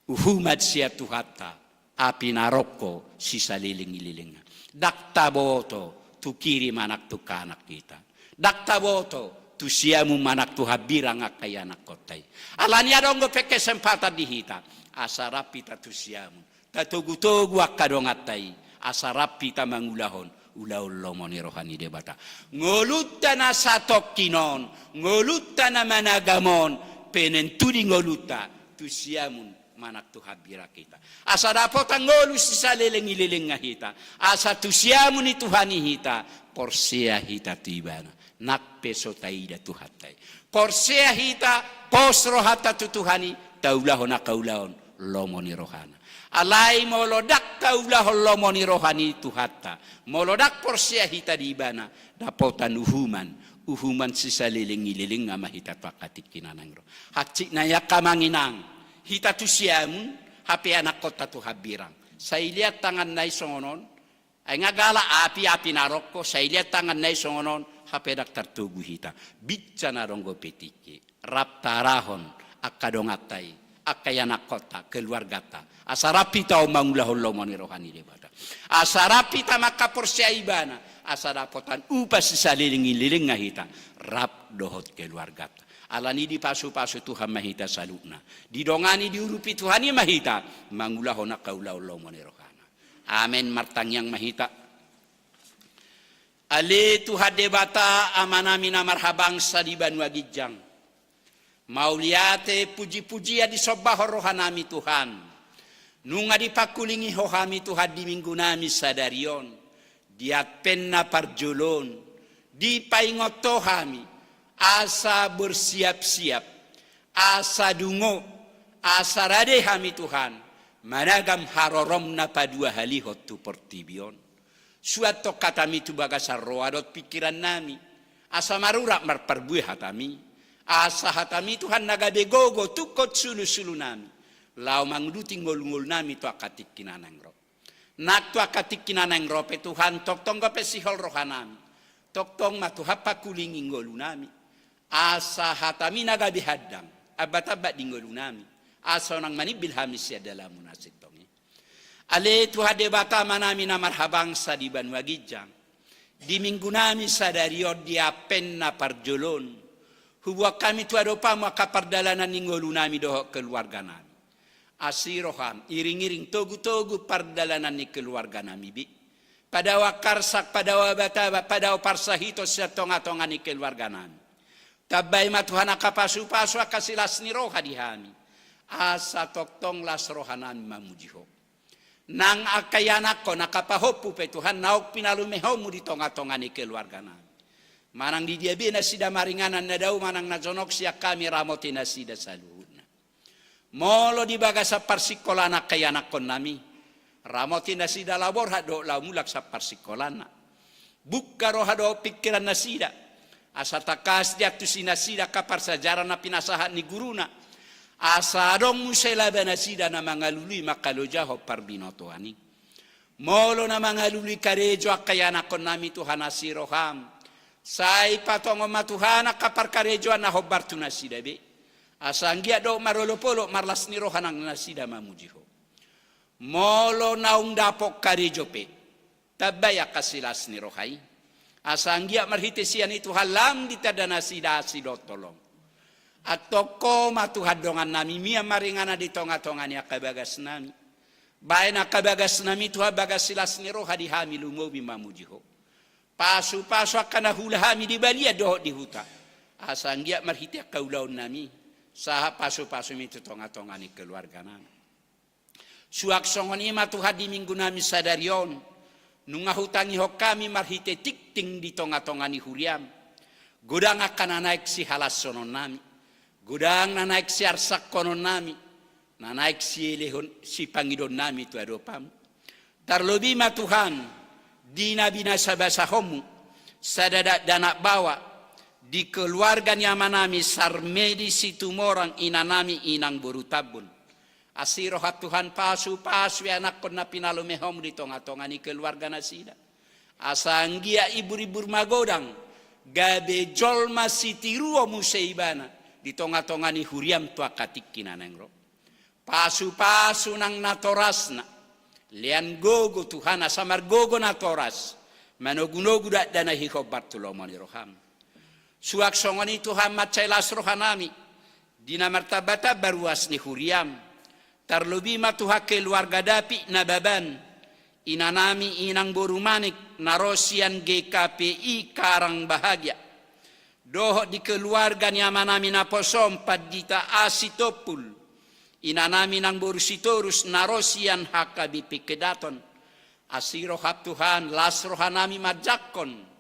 uhuman sian Tuhanta, api naroko sisaleleng ni lelengna. Ndang taboto tu kiri manang tu kanan hita. Ndang taboto tu siamun manang tu hambirang angka ianakkonta i. Alani adong dope kesempatan di hita, asa rap hita tu siamun. Tatogu-togu angka donganta i, asa rap hita mangulahon ulaon lomo ni roha ni Debata. Ngolunta na satongkin on, ngolunta na managam on, penentu di ngolunta, tu siamun manang tu hambirang hita. Asa dapotan ngolu sisaleleng ni lelengna hita. Asa tu siamun ni Tuhan i hita, porsea hita tu Ibana. Nang pe so taida Tuhanta i. Porsea hita, pos rohanta tu Tuhan i, taulahon angka ulaon lomo ni rohana. Alai molo ndang taulahon lomo ni roha ni Tuhanta, molo ndang porsea hita di Ibana, dapotan uhuman, uhuman sisaleleng ni lelengna ma hita tu angka tingki na naeng ro. Hansit nai angka amang inang, hita tu siamun, hape anakkonta tu hambirang. Sai liat tanganna i songon on, Ai nga galak api, api na rongko, sai liat tanganna i songon on, hape ndang tartogu hita. Binsa na dong dope tingki. Rap taarahon angka donganta i, angka ianakkonta, keluarganta. Asa rap hita on mangulahon lomo ni roha ni Debata. Asa rap hita mangkaporseai Ibana, asa dapotan upa sisaleleng ni lelengna hita, rap dohot keluarganta. Alani i dipasupasu Tuhan ma hita saluhutna. Didongani, diurupi Tuhan i ma hita mangulahon angka ulaon lomo ni rohana. Amen. Martangiang ma hita. Ale Tuhan Debata, Amanami na marhabangsa di banua ginjang. Mauliate, pujipujian disombahon rohanami Tuhan. Nunga dipangkulingi Ho hami Tuhan di minggunami sadari on, di Advent na parjolo on, dipaingot Ho hami, asa bersiap-siap, asa dungo, asa rade hami Tuhan, managam harorom na paduahalihon tu portibi on. Suan tong hatami tu bagasan roha dohot pingkirannami, asa marurat marparbue hatami, asa hatami Tuhan na gabe gogo tungkot sulusulunami, laho manguduti ngolungolunami tu angka tingki na naeng ro. Nang tu angka tingki na naeng ro pe Tuhan, tongtong dope sihol rohanami, tongtong ma Tuhan pangkulingi ngolunami, asa hatami na gabe handang, ambatambat di ngolunami, asa unang manimbil hami sian dalanmu na sintong i. Ale Tuhan Debata, Amanami na marhabangsa di banua ginjang, di minggunami sadari on, di Advent na parjolo on, huboan hami tu adopanmu angka pardalanan ni ngolunami dohot keluarganami. Asi roham, iringiring togutogu pardalanan ni keluarganami be. Padao angka arsak, padao abatabak, padao parsahiton sian tongatonga ni keluarganami. Tambai ma Tuhan angka pasupasu, angka silas ni roha di hami, asa tongtong las rohanami mamuji Ho. Nang angka ianakkon, angka pahompu pe Tuhan, naung pinalumehonmu di tongatonga ni keluarganami, manang di dia be nasida maringanan, na dao manang na jonok, sian hami ramoti nasida saluhutna. Molo di bagasan parsingkolaan angka ianakkonnami, ramoti nasida laho borhat dohot laho mulak sian parsingkolaanna. Bungka roha dohot pingkiran nasida, asa tangkas diantusi nasida angka parsiajaran na pinasahat ni guruna, asa adong muse laba nasida na mangalului mangkalojahon parbinotoan i. Molo na mangalului karejo angka ianakkonnami Tuhan, asi roham, sai patongon ma Tuhan angka parkarejoan na hombar tu nasida be, asa anggiat dohot marolopolop marlas ni roha nang nasida mamuji Ho. Molo naung dapot karejo pe, tambai angka silas ni roha i, asa anggiat marhite sian i Tuhan lam ditanda nasida asi dohot holong. Antong Ho ma Tuhan dongannami, mian ma ringanan di tongatonga ni angka bagasnami. Baen angka bagasnami Tuhan bagas silas ni roha di hami lumobi mamuji Ho. Pasupasu angka na huula hami di balian dohot di huta, asa anggiat marhite angka ulaonnami, sahat pasupasumi tu tongatonga ni keluarganami. Suang songon i ma Tuhan di minggunami sadari on, nunga hutangihon hami marhite tingting di tongatonga ni huriam, godang angka na naeng sihalashononnami, godang na naeng siarsakkononnami, na naeng sielehon, sipangidoonnami tu adopanmu. Tarlobi ma Tuhan, di na binasabasahonmu, sada dakdanak baoa, di keluarga ni amanami Sarmedi Situmorang, inanami inang boru Tambun. Asi roham Tuhan, pasupasu ianakkon na pinalumehonmu di tongatonga ni keluarga nasida, asa anggiat iburimbur magodang, gabe jolma sitiruon muse ibana di tongatonga ni huriam tu angka tingki na naeng ro. Pasupasu nang natorasna, lean gogo Tuhan, asa margogo natoras, manogunogu dakdanak i hombar tu lomo ni roham. Suang songon i Tuhan, mansai las rohanami di na martambatamba ruas ni huriam, tarlobi ma Tuhan keluarga Dapi Nababan, inanami inang boru Manik na ro sian G K P I Karang Bahagia, dohot di keluarga ni amanami naposo on Pandita A Sitompul, inanami inang boru Sitorus na ro sian H K B P Kedaton. Asi roham Tuhan, las rohanami manjangkon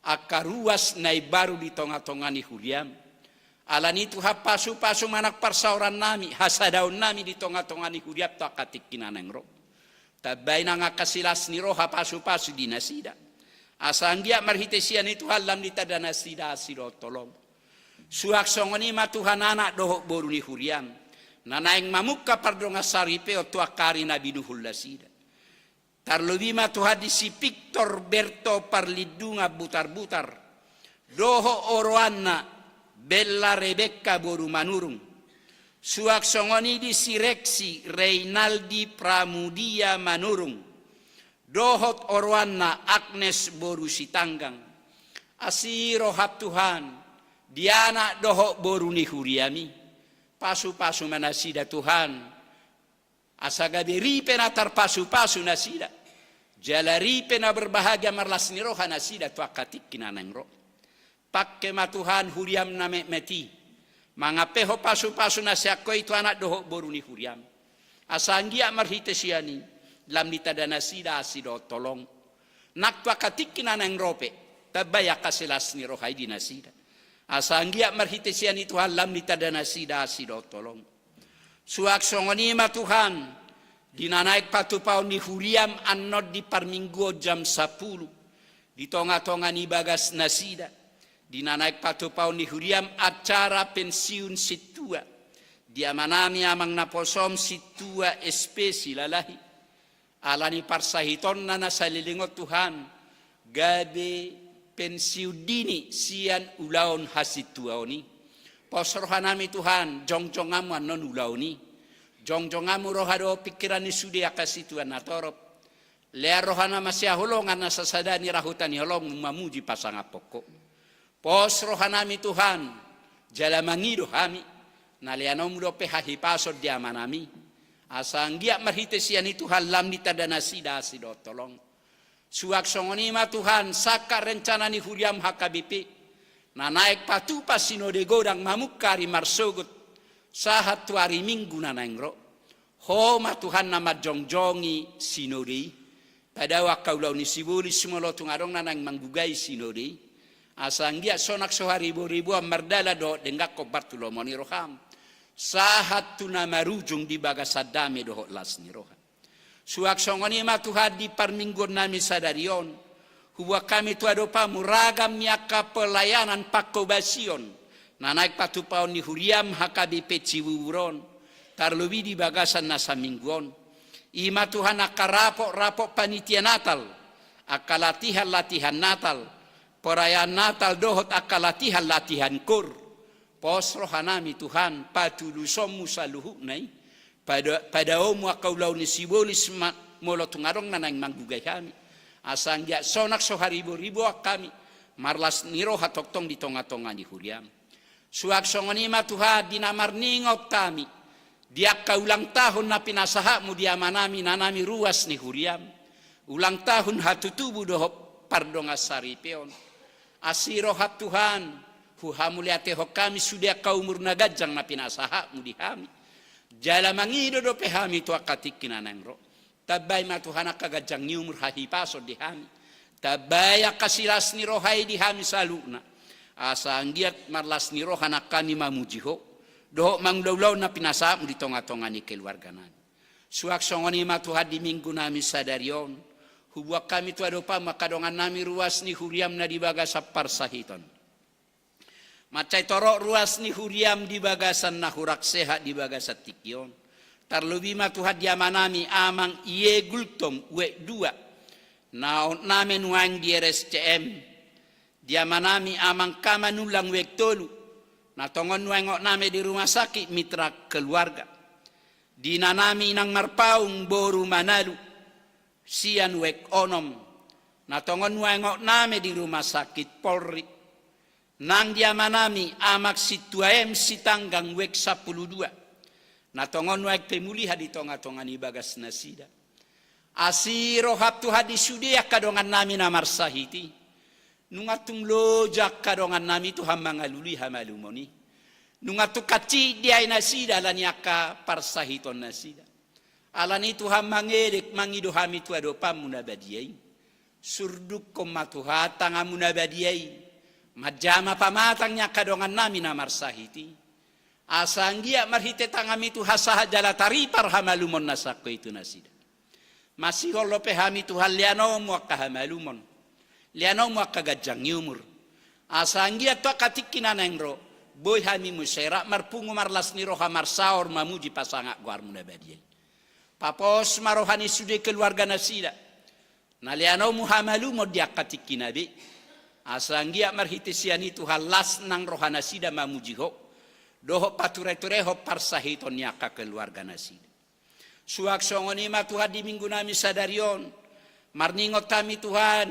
angka ruas na imbaru di tongatonga ni huriam. Alani i Tuhan, pasupasu ma nang parsaorannami, hasadaonnami di tongatonga ni huriam tu angka tingki na naeng ro. Tambai nang angka silas ni roha, pasupasu di nasida, asa anggiat marhite sian i Tuhan lam ditanda nasida asi dohot holong. Suang songon i ma Tuhan anak dohot boru ni huriam, na naeng mamungka pardongansaripeon tu angka ari na binuhul nasida. Tarlobi ma Tuhan di si Victor Berto Parlindungan Butarbutar, dohot oroanna Bella Rebekka boru Manurung. Suang songon i di si Reksi Reinaldi Pramudia Manurung, dohot oroanna Agnes boru Sitanggang. Asi roham Tuhan, di anak dohot boru ni huriami. Pasupasu ma nasida Tuhan, asa gabe ripe na tarpasupasu nasida, jala ripe na berbahagia marlas ni roha nasida tu angka tingki na naeng ro. Pangke ma Tuhan huriam na metmet i, mangampehon pasupasu na sian Ho i tu anak dohot boru ni huriam. Asa anggiat marhite sian i, lam ditanda nasida asi dohot holong. Nang tu angka tingki na naeng ro pe, tambai angka silas ni roha i di nasida. Asa anggiat marhite sian i Tuhan lam ditanda nasida asi dohot holong. Suang songon i ma Tuhan, di na naeng patupaon ni huriam annon di parmingguon jam sampulu, di tongatonga ni bagas nasida, di na naeng patupaon ni huriam acara pensiun sintua, di amanami amang naposom sintua S P Silalahi. Ala ni parsahitonna na saleleng on Tuhan, gabe pensiun dini sian ulaon hasintuaon i. Pos rohanami Tuhan, jongjonganmu annon ulaon i. Jongjonganmu roha dohot pingkiran ni sude angka sintua na torop. Lean roha na masihaholongan na sasada ni ra huta ni holongmu mamuji pasangaphon Ho. Pos rohanami Tuhan, jala mangido hami, na leanonmu dope hahipason di amanami, asa anggiat marhite sian i Tuhan lam ditanda nasida asi dohot holong. Suang songon i ma Tuhan, sangkap rencana ni huriam H K B P, na naeng patupa sinode godang mamungka ari marsogot, sahat tu ari Minggu na naeng ro. Ho ma Tuhan na manjongjongi sinode i. Padao angka ulaon ni sibolis molo tung adong na naeng manggugai sinode i. Asa anggiat sonang so hariboriboan mardalan dohot denggan hombar tu lomo ni roham. Sahat tu na marujung di bagasan dame dohot las ni roha. Suang songon i ma Tuhan di parmingguonnami sadari on. Huboan hami tu adopanmu ragam ni angka pelayanan pangkobasion. Na naeng patupaon ni huriam H K B P Cibubur on. Tarlobi di bagasan na saminggu on. I ma Tuhan angka rapot-rapot panitia Natal. Angka latihan-latihan Natal. Perayaan Natal dohot angka latihan-latihan kor. Pos rohanami Tuhan, patulusonmu saluhutna i. Pada, padaonmu angka ulaon ni sibolis ma, molo tung adong na naeng manggugai hami. Asa anggiat sonang so hariboriboan hami, marlas ni roha tongtong di tongatonga ni huriam. Suang songon i ma Tuhan, di na marningot hami, di angka ulang tahun na pinasahatmu di amanami, inanami ruas ni huriam. Ulang tahun hatutubu dohot pardongansaripeon. Asi roham Tuhan, huhamauliatehon hami sude angka umur na ganjang na pinasahatmu di hami. Jala mangido dope hami tu angka tingki na naeng ro. Tambai ma Tuhan angka ganjang ni umur hahipason di hami. Tambai angka silas ni roha i di hami saluhutna. Asa anggiat marlas ni roha nang hami mamuji Ho. Dohot mangula ulaon na pinasahatmu di tongatonga ni keluarganami. Suang songon i ma Tuhan di minggunami sadari on. Huboan hami tu adopanmu angka dongannami ruas ni huriam na di bagasan parsahiton. Mansai torop ruas ni huriam di bagasan na hurang sehat di bagasan tingki on. Tarlobi ma Tuhan di amanami amang Ie Gultom Wek dua. Na hotnami nuaeng di R S C M. Di amanami amang Kamanullang Wek tolu. Na tongon nuaeng hotnami di rumah sakit Mitra Keluarga. Di inanami inang Marpaung boru Manalu. Sian Wek onom. Na tongon nuaeng hotnami di rumah sakit Polri. Nang di amanami amang Sintua M Sitanggang Wek sampulu dua. Na tongon nuaeng pemulihan di tongatonga ni bagas nasida. Asi roham Tuhan di sude angka dongannami na marsahit i. Nunga tung loja angka dongannami Tuhan mangalului hamalumon i. Nunga tung hansit diai nasida ala ni angka parsahiton nasida. Ala ni Tuhan mangedek mangido hami tu adopanmu na badia i. Surdukkon ma Tuhan tanganmu na badia i. Manjama pamatang ni angka dongannami na marsahit i. Asa anggiat marhite tanganmi Tuhan sahat jala taripar hamalumon na sangko i tu nasida. Masihol dope hami Tuhan leanonmu angka hamalumon. Leanonmu angka ganjang ni umur. Asa anggiat tu angka tingki na naeng ro. Boi hami muse rap marpungu marlas ni roha marsaor mamuji pasangap goarmu na badia i. Papos ma roha ni sude keluarga nasida. Na lean hamu hamalumon di angka tingkina be, asa anggiat marhite sian i Tuhan las nang rohanasida mamuji Ho, dohot patureturehon parsahiton ni angka keluarganasida. Suang songon i ma Tuhan di minggunami sadari on, marningot hami Tuhan,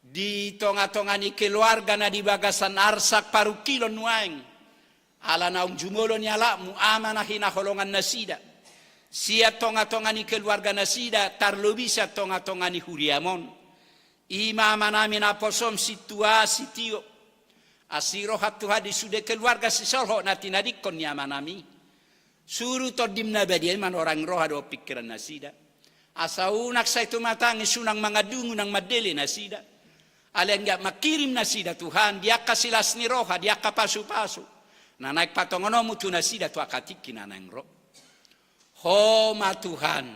di tongatonga ni keluarga na di bagasan arsak parungkilon nuaeng, ala naung jumolo ni halakmu ama na hinaholongannasida, sian tongatonga ni keluarganasida, tarlobi sian tongatonga ni huriam on. I ma amanami naposom sintua sitio. Asi roha Tuhan di sude keluarga sisolhot na tinadingkon ni amanami. Suru Tondim na badia i manorangi roha dohot pingkirannasida. Asa unang sai tumatangi, unang mangandung, unang mandele nasida. Alai anggiat mangkirim nasida Tuhan, di angka silas ni roha, di angka pasupasu na naeng patongononmu tu nasida tu angka tingki na naeng ro. Ho ma Tuhan,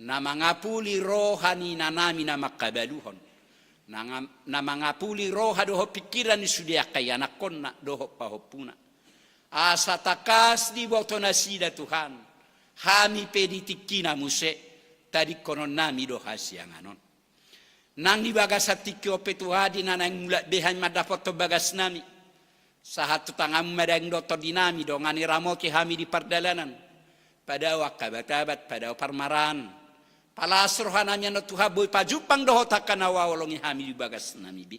na mangapuli roha ni inanami na mangkabaluhon, na nga-, na mangapuli roha dohot pingkiran ni sude angka ianakkonna dohot pahompuna. Asa tangkas diboto nasida Tuhan, hami pe di tingkina muse, tadingkononnami do hasiangan on. Nang di bagasan tingki on pe Tuhan, di na naeng mulak be hami mandapothon bagasnami, sahat tu tanganmu ma dang do tondinami, dongani ramoti hami di pardalanan, padao angka batabat, padao parmaraan. Palas rohanami annon Tuhan, boi pajumpang dohot angka na huhaholongi hami di bagasnami be.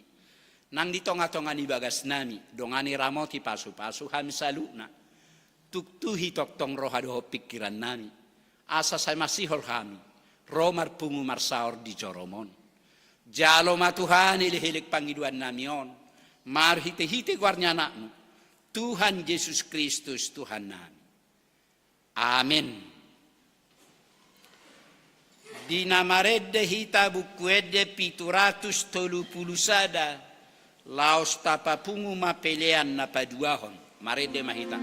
Nang di tongatonga ni bagasnami, dongani ramoti pasupasu hami saluhutna. Tuktuhi tongtong roha dohot pingkirannami, asa sai masihol hami ro marpungu marsaor di jorom on. Jalo ma Tuhan elek-elek pangidoannami on, marhite-hite goar ni Anakmu, Tuhan Jesus Kristus Tuhannami. Amen. Di na marende hita Buku Ende pitu ratus tolu pulu sada, laos tapapungu ma pelean na paduahon. Marende ma hita.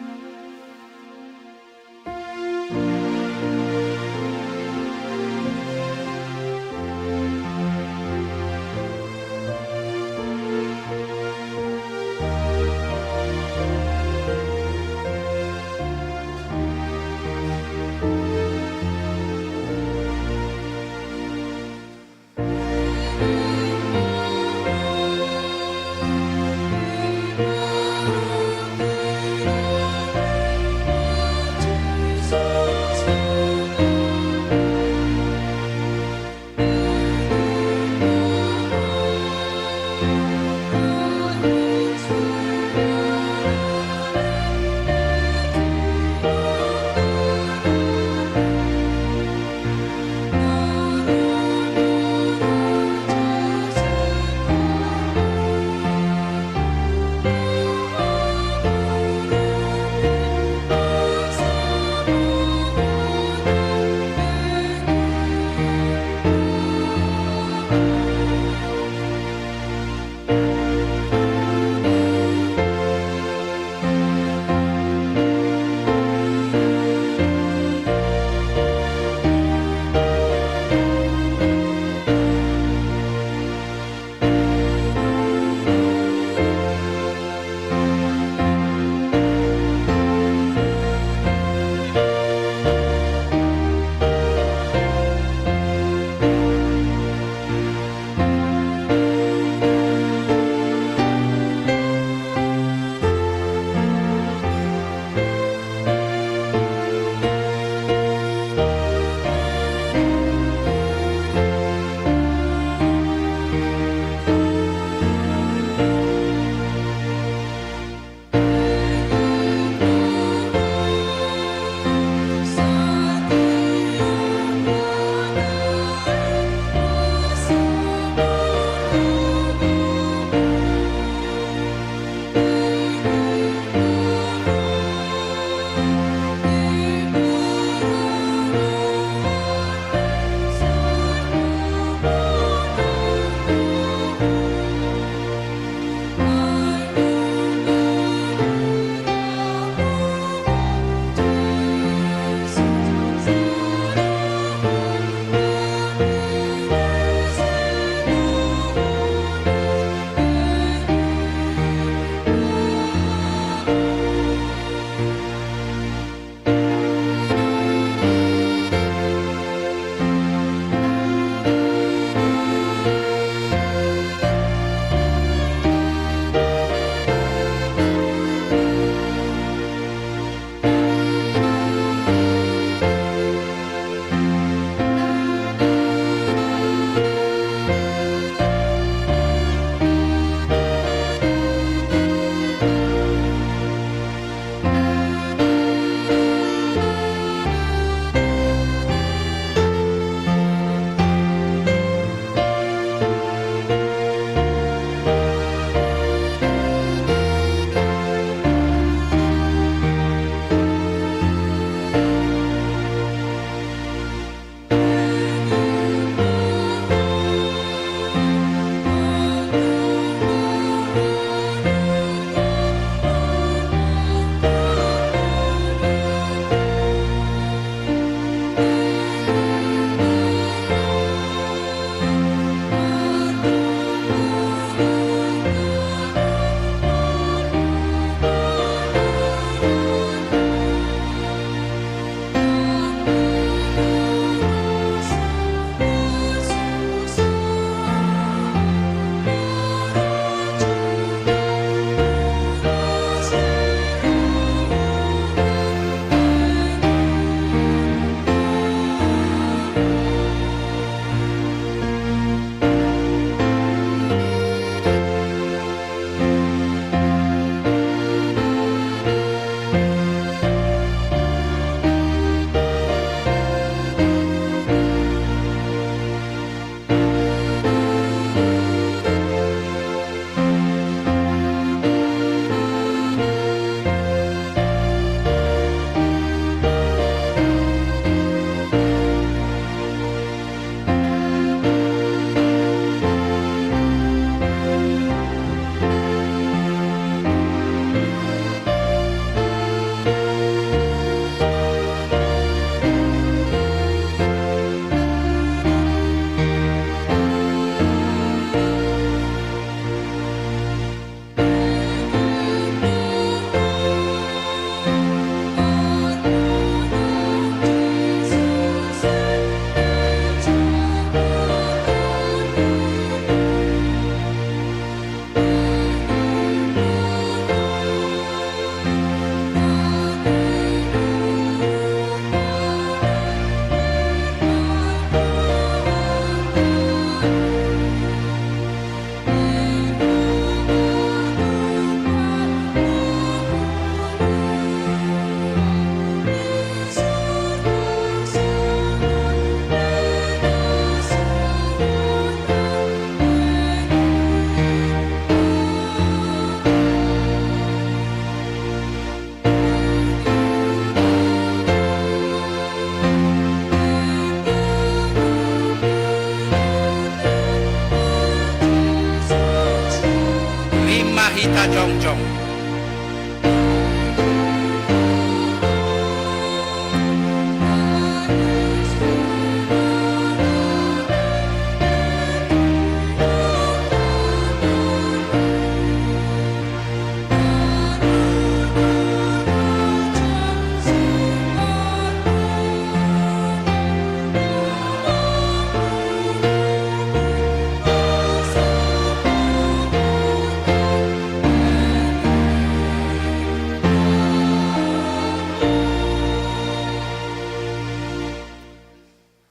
jongjong.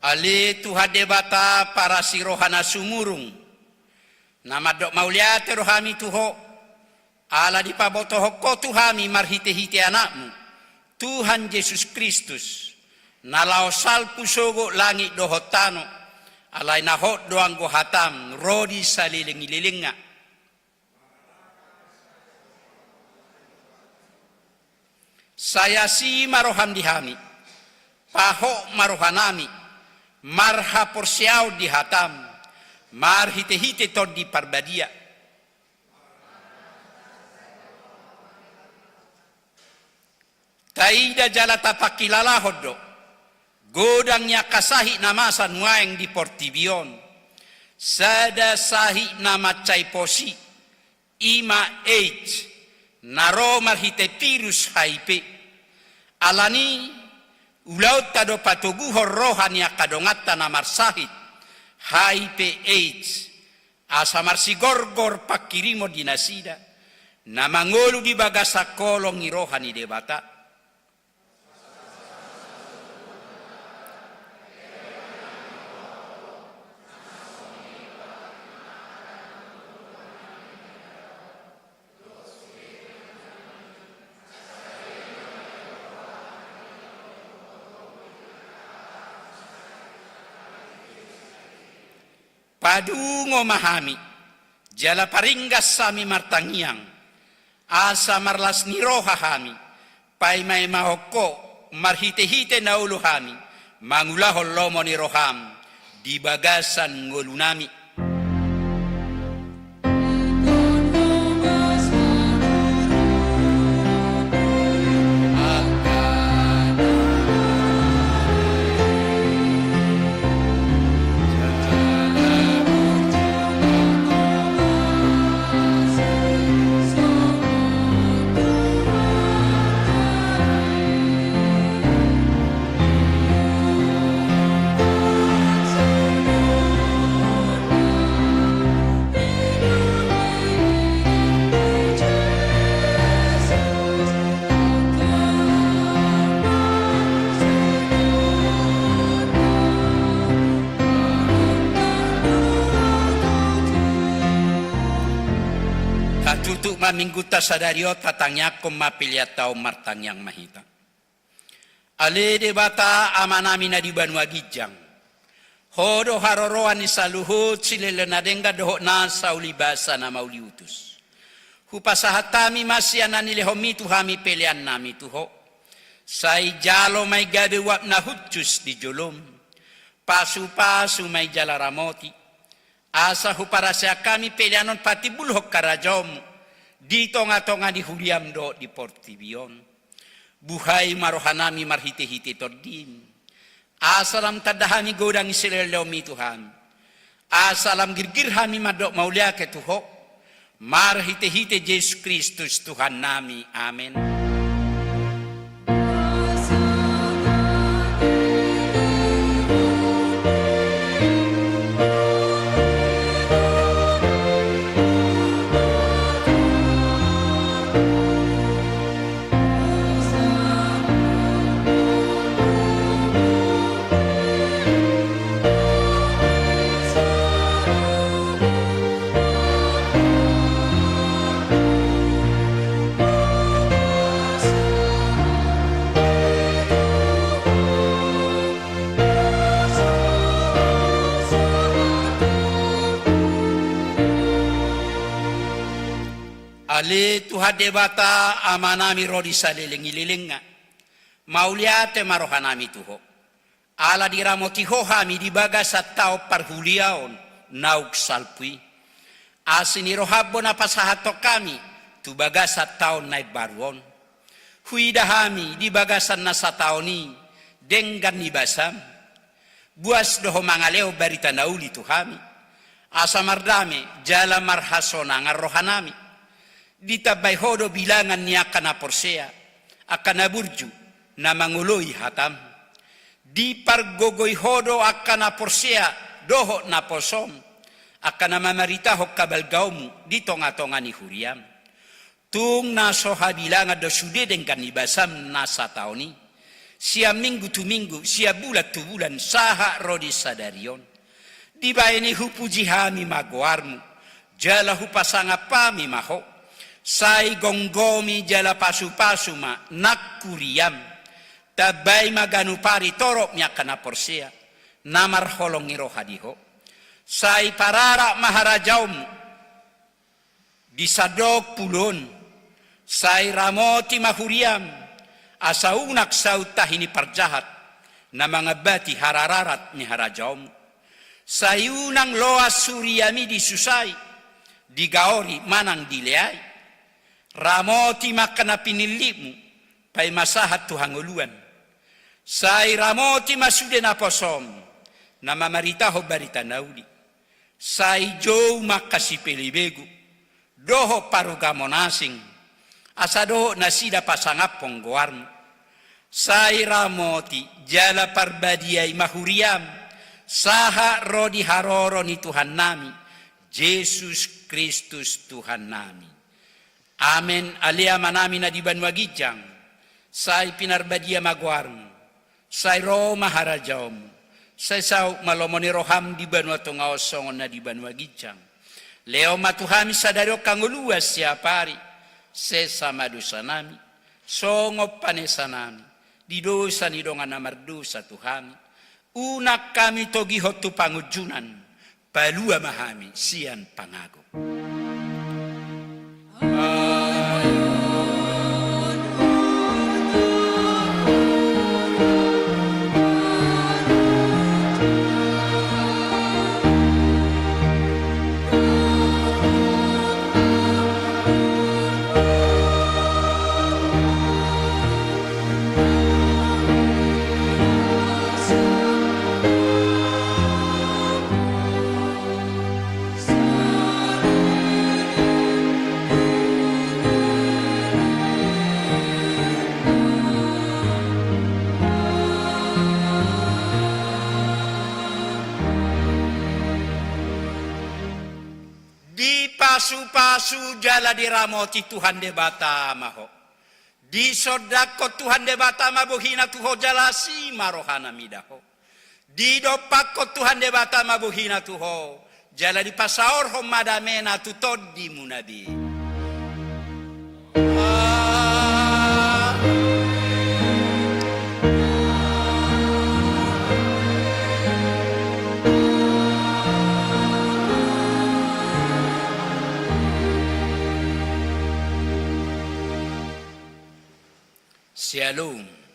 Ale Tuhan Debata parasi roha na sumurung, na mandok mauliate do hami tu Ho, ala dipabotohon Ho tu hami marhitehite Anakmu, Tuhan Jesus Kristus, na laho salpu sogot langit dohot tano, alai na hot do anggo hatam ro di saleleng ni lelengna. Sai asi ma roham di hami, pahot ma rohanami, marhaporseaon di hatam, marhitehite Tondi Parbadia. Taida jala tapangkilalahon do, godang ni angka sahit na masa nuaeng di portibi on, sada sahit na mansai pos i, i ma AIDS, na ro marhite virus H I V. Alani, ulaonta do patoguhon roha ni angka donganta na marsahit H I V AIDS, asa marsigorgor panghirimon di nasida, na mangolu di bagasan holong ni roha ni Debata. Padungo ma hami, jala paringgas hami martangiang, asa marlas ni roha hami, paimaimahon Ho, marhitehite na olo hami, mangulahon lomo ni roham, di bagasan ngolunami. Tatutup ma minggunta sadari on, tatangiangkon ma peleanta on, martangiang ma hita. Ale Debata Amanami na di banua ginjang, Ho do haroroan ni saluhut silehon na denggan dohot nasa ulibasa na mauliutus. Hupasahat hami ma sian na nilehonmi tu hami peleannami tu Ho. Sai jalo ma i gabe uap na hushus di jolom. Pasupasu ma i jala ramoti. Asa huparaseak hami pelean on patimbulhon harajaonmu di tongatonga ni huriam dohot di portibi on. Buhai ma rohanami marhitehite Tondim, asa lam tanda hami godang ni silehonlehonmi tu hami, asa lam girgir hami mandok mauliate tu Ho, marhitehite Jesus Kristus Tuhannami. Amen. Ale Tuhan Debata Amanami ro di saleleng ni lelengna, mauliate ma rohanami tu Ho. Ala diramoti Ho hami di bagasan taon parhuliaon naung salpu i. Asi ni roham do na pasahathon hami tu bagasan taon na imbaru on. Huida hami di bagasan na sataon i denggan ni basam, buas do Ho mangalehon barita na uli tu hami, asa mardame jala marhasonangan rohanami. Ditambai Ho do bilangan ni angka na porsea, angka na burju, na mangoloi hatam. Dipargogoi Ho do angka na porsea dohot naposom, angka na mamaritahon habalgaonmu di tongatonga ni huriam. Tung na so habilangan do sude denggan ni basam na sataon i, sian minggu tu minggu, sian bulan tu bulan, sahat ro di sadari on. Dibahen i hupuji hami ma goarmu, jala hupasangap hami ma Ho. Sai gomgomi jala pasupasu ma nang huriam. Tambai ma ganup ari torop ni angka na porsea, na marholong ni roha di Ho. Sai pararat ma harajaonmu di sandok pulu on. Sai ramoti ma huriam, asa unang saut tahi ni parjahat na mangambati harararat ni harajaonmu. Sai unang loas huriam i disusai, digaori manang dileai. Ramoti ma angka na pinillitmu, paima sahat tu hangoluan. Sai ramoti ma sude naposom, na mamaritahon barita na uli. Sai jou ma angka sipelebegu dohot parugamon asing, asa dohot nasida pasangaphon goarmu. Sai ramoti jala parbadiai ma huriam, sahat ro di haroro ni Tuhannami, Jesus Kristus Tuhannami. Amen. Ale Amanami na di banua ginjang, sai pinarbadia ma goarmu, sai ro ma harajaonmu, sai saut ma lomo ni roham di banua tonga on songon na di banua ginjang. Lehon ma tu hami sadari on hangoluan siapari, sesa ma dosanami, songon panesanami di dosa ni dongan na mardosa tu hami. Unang hami togihon tu pangunjunan, palua ma hami sian pangago. Dipasupasu jala diramoti Tuhan Debata ma ho. Disondangkon Tuhan Debata ma bohina tu ho jala asi ma rohana mida ho. Didompakkon Tuhan Debata ma bohina tu ho, jala dipasaorhon ma damena tu tondimuna be. Syalom.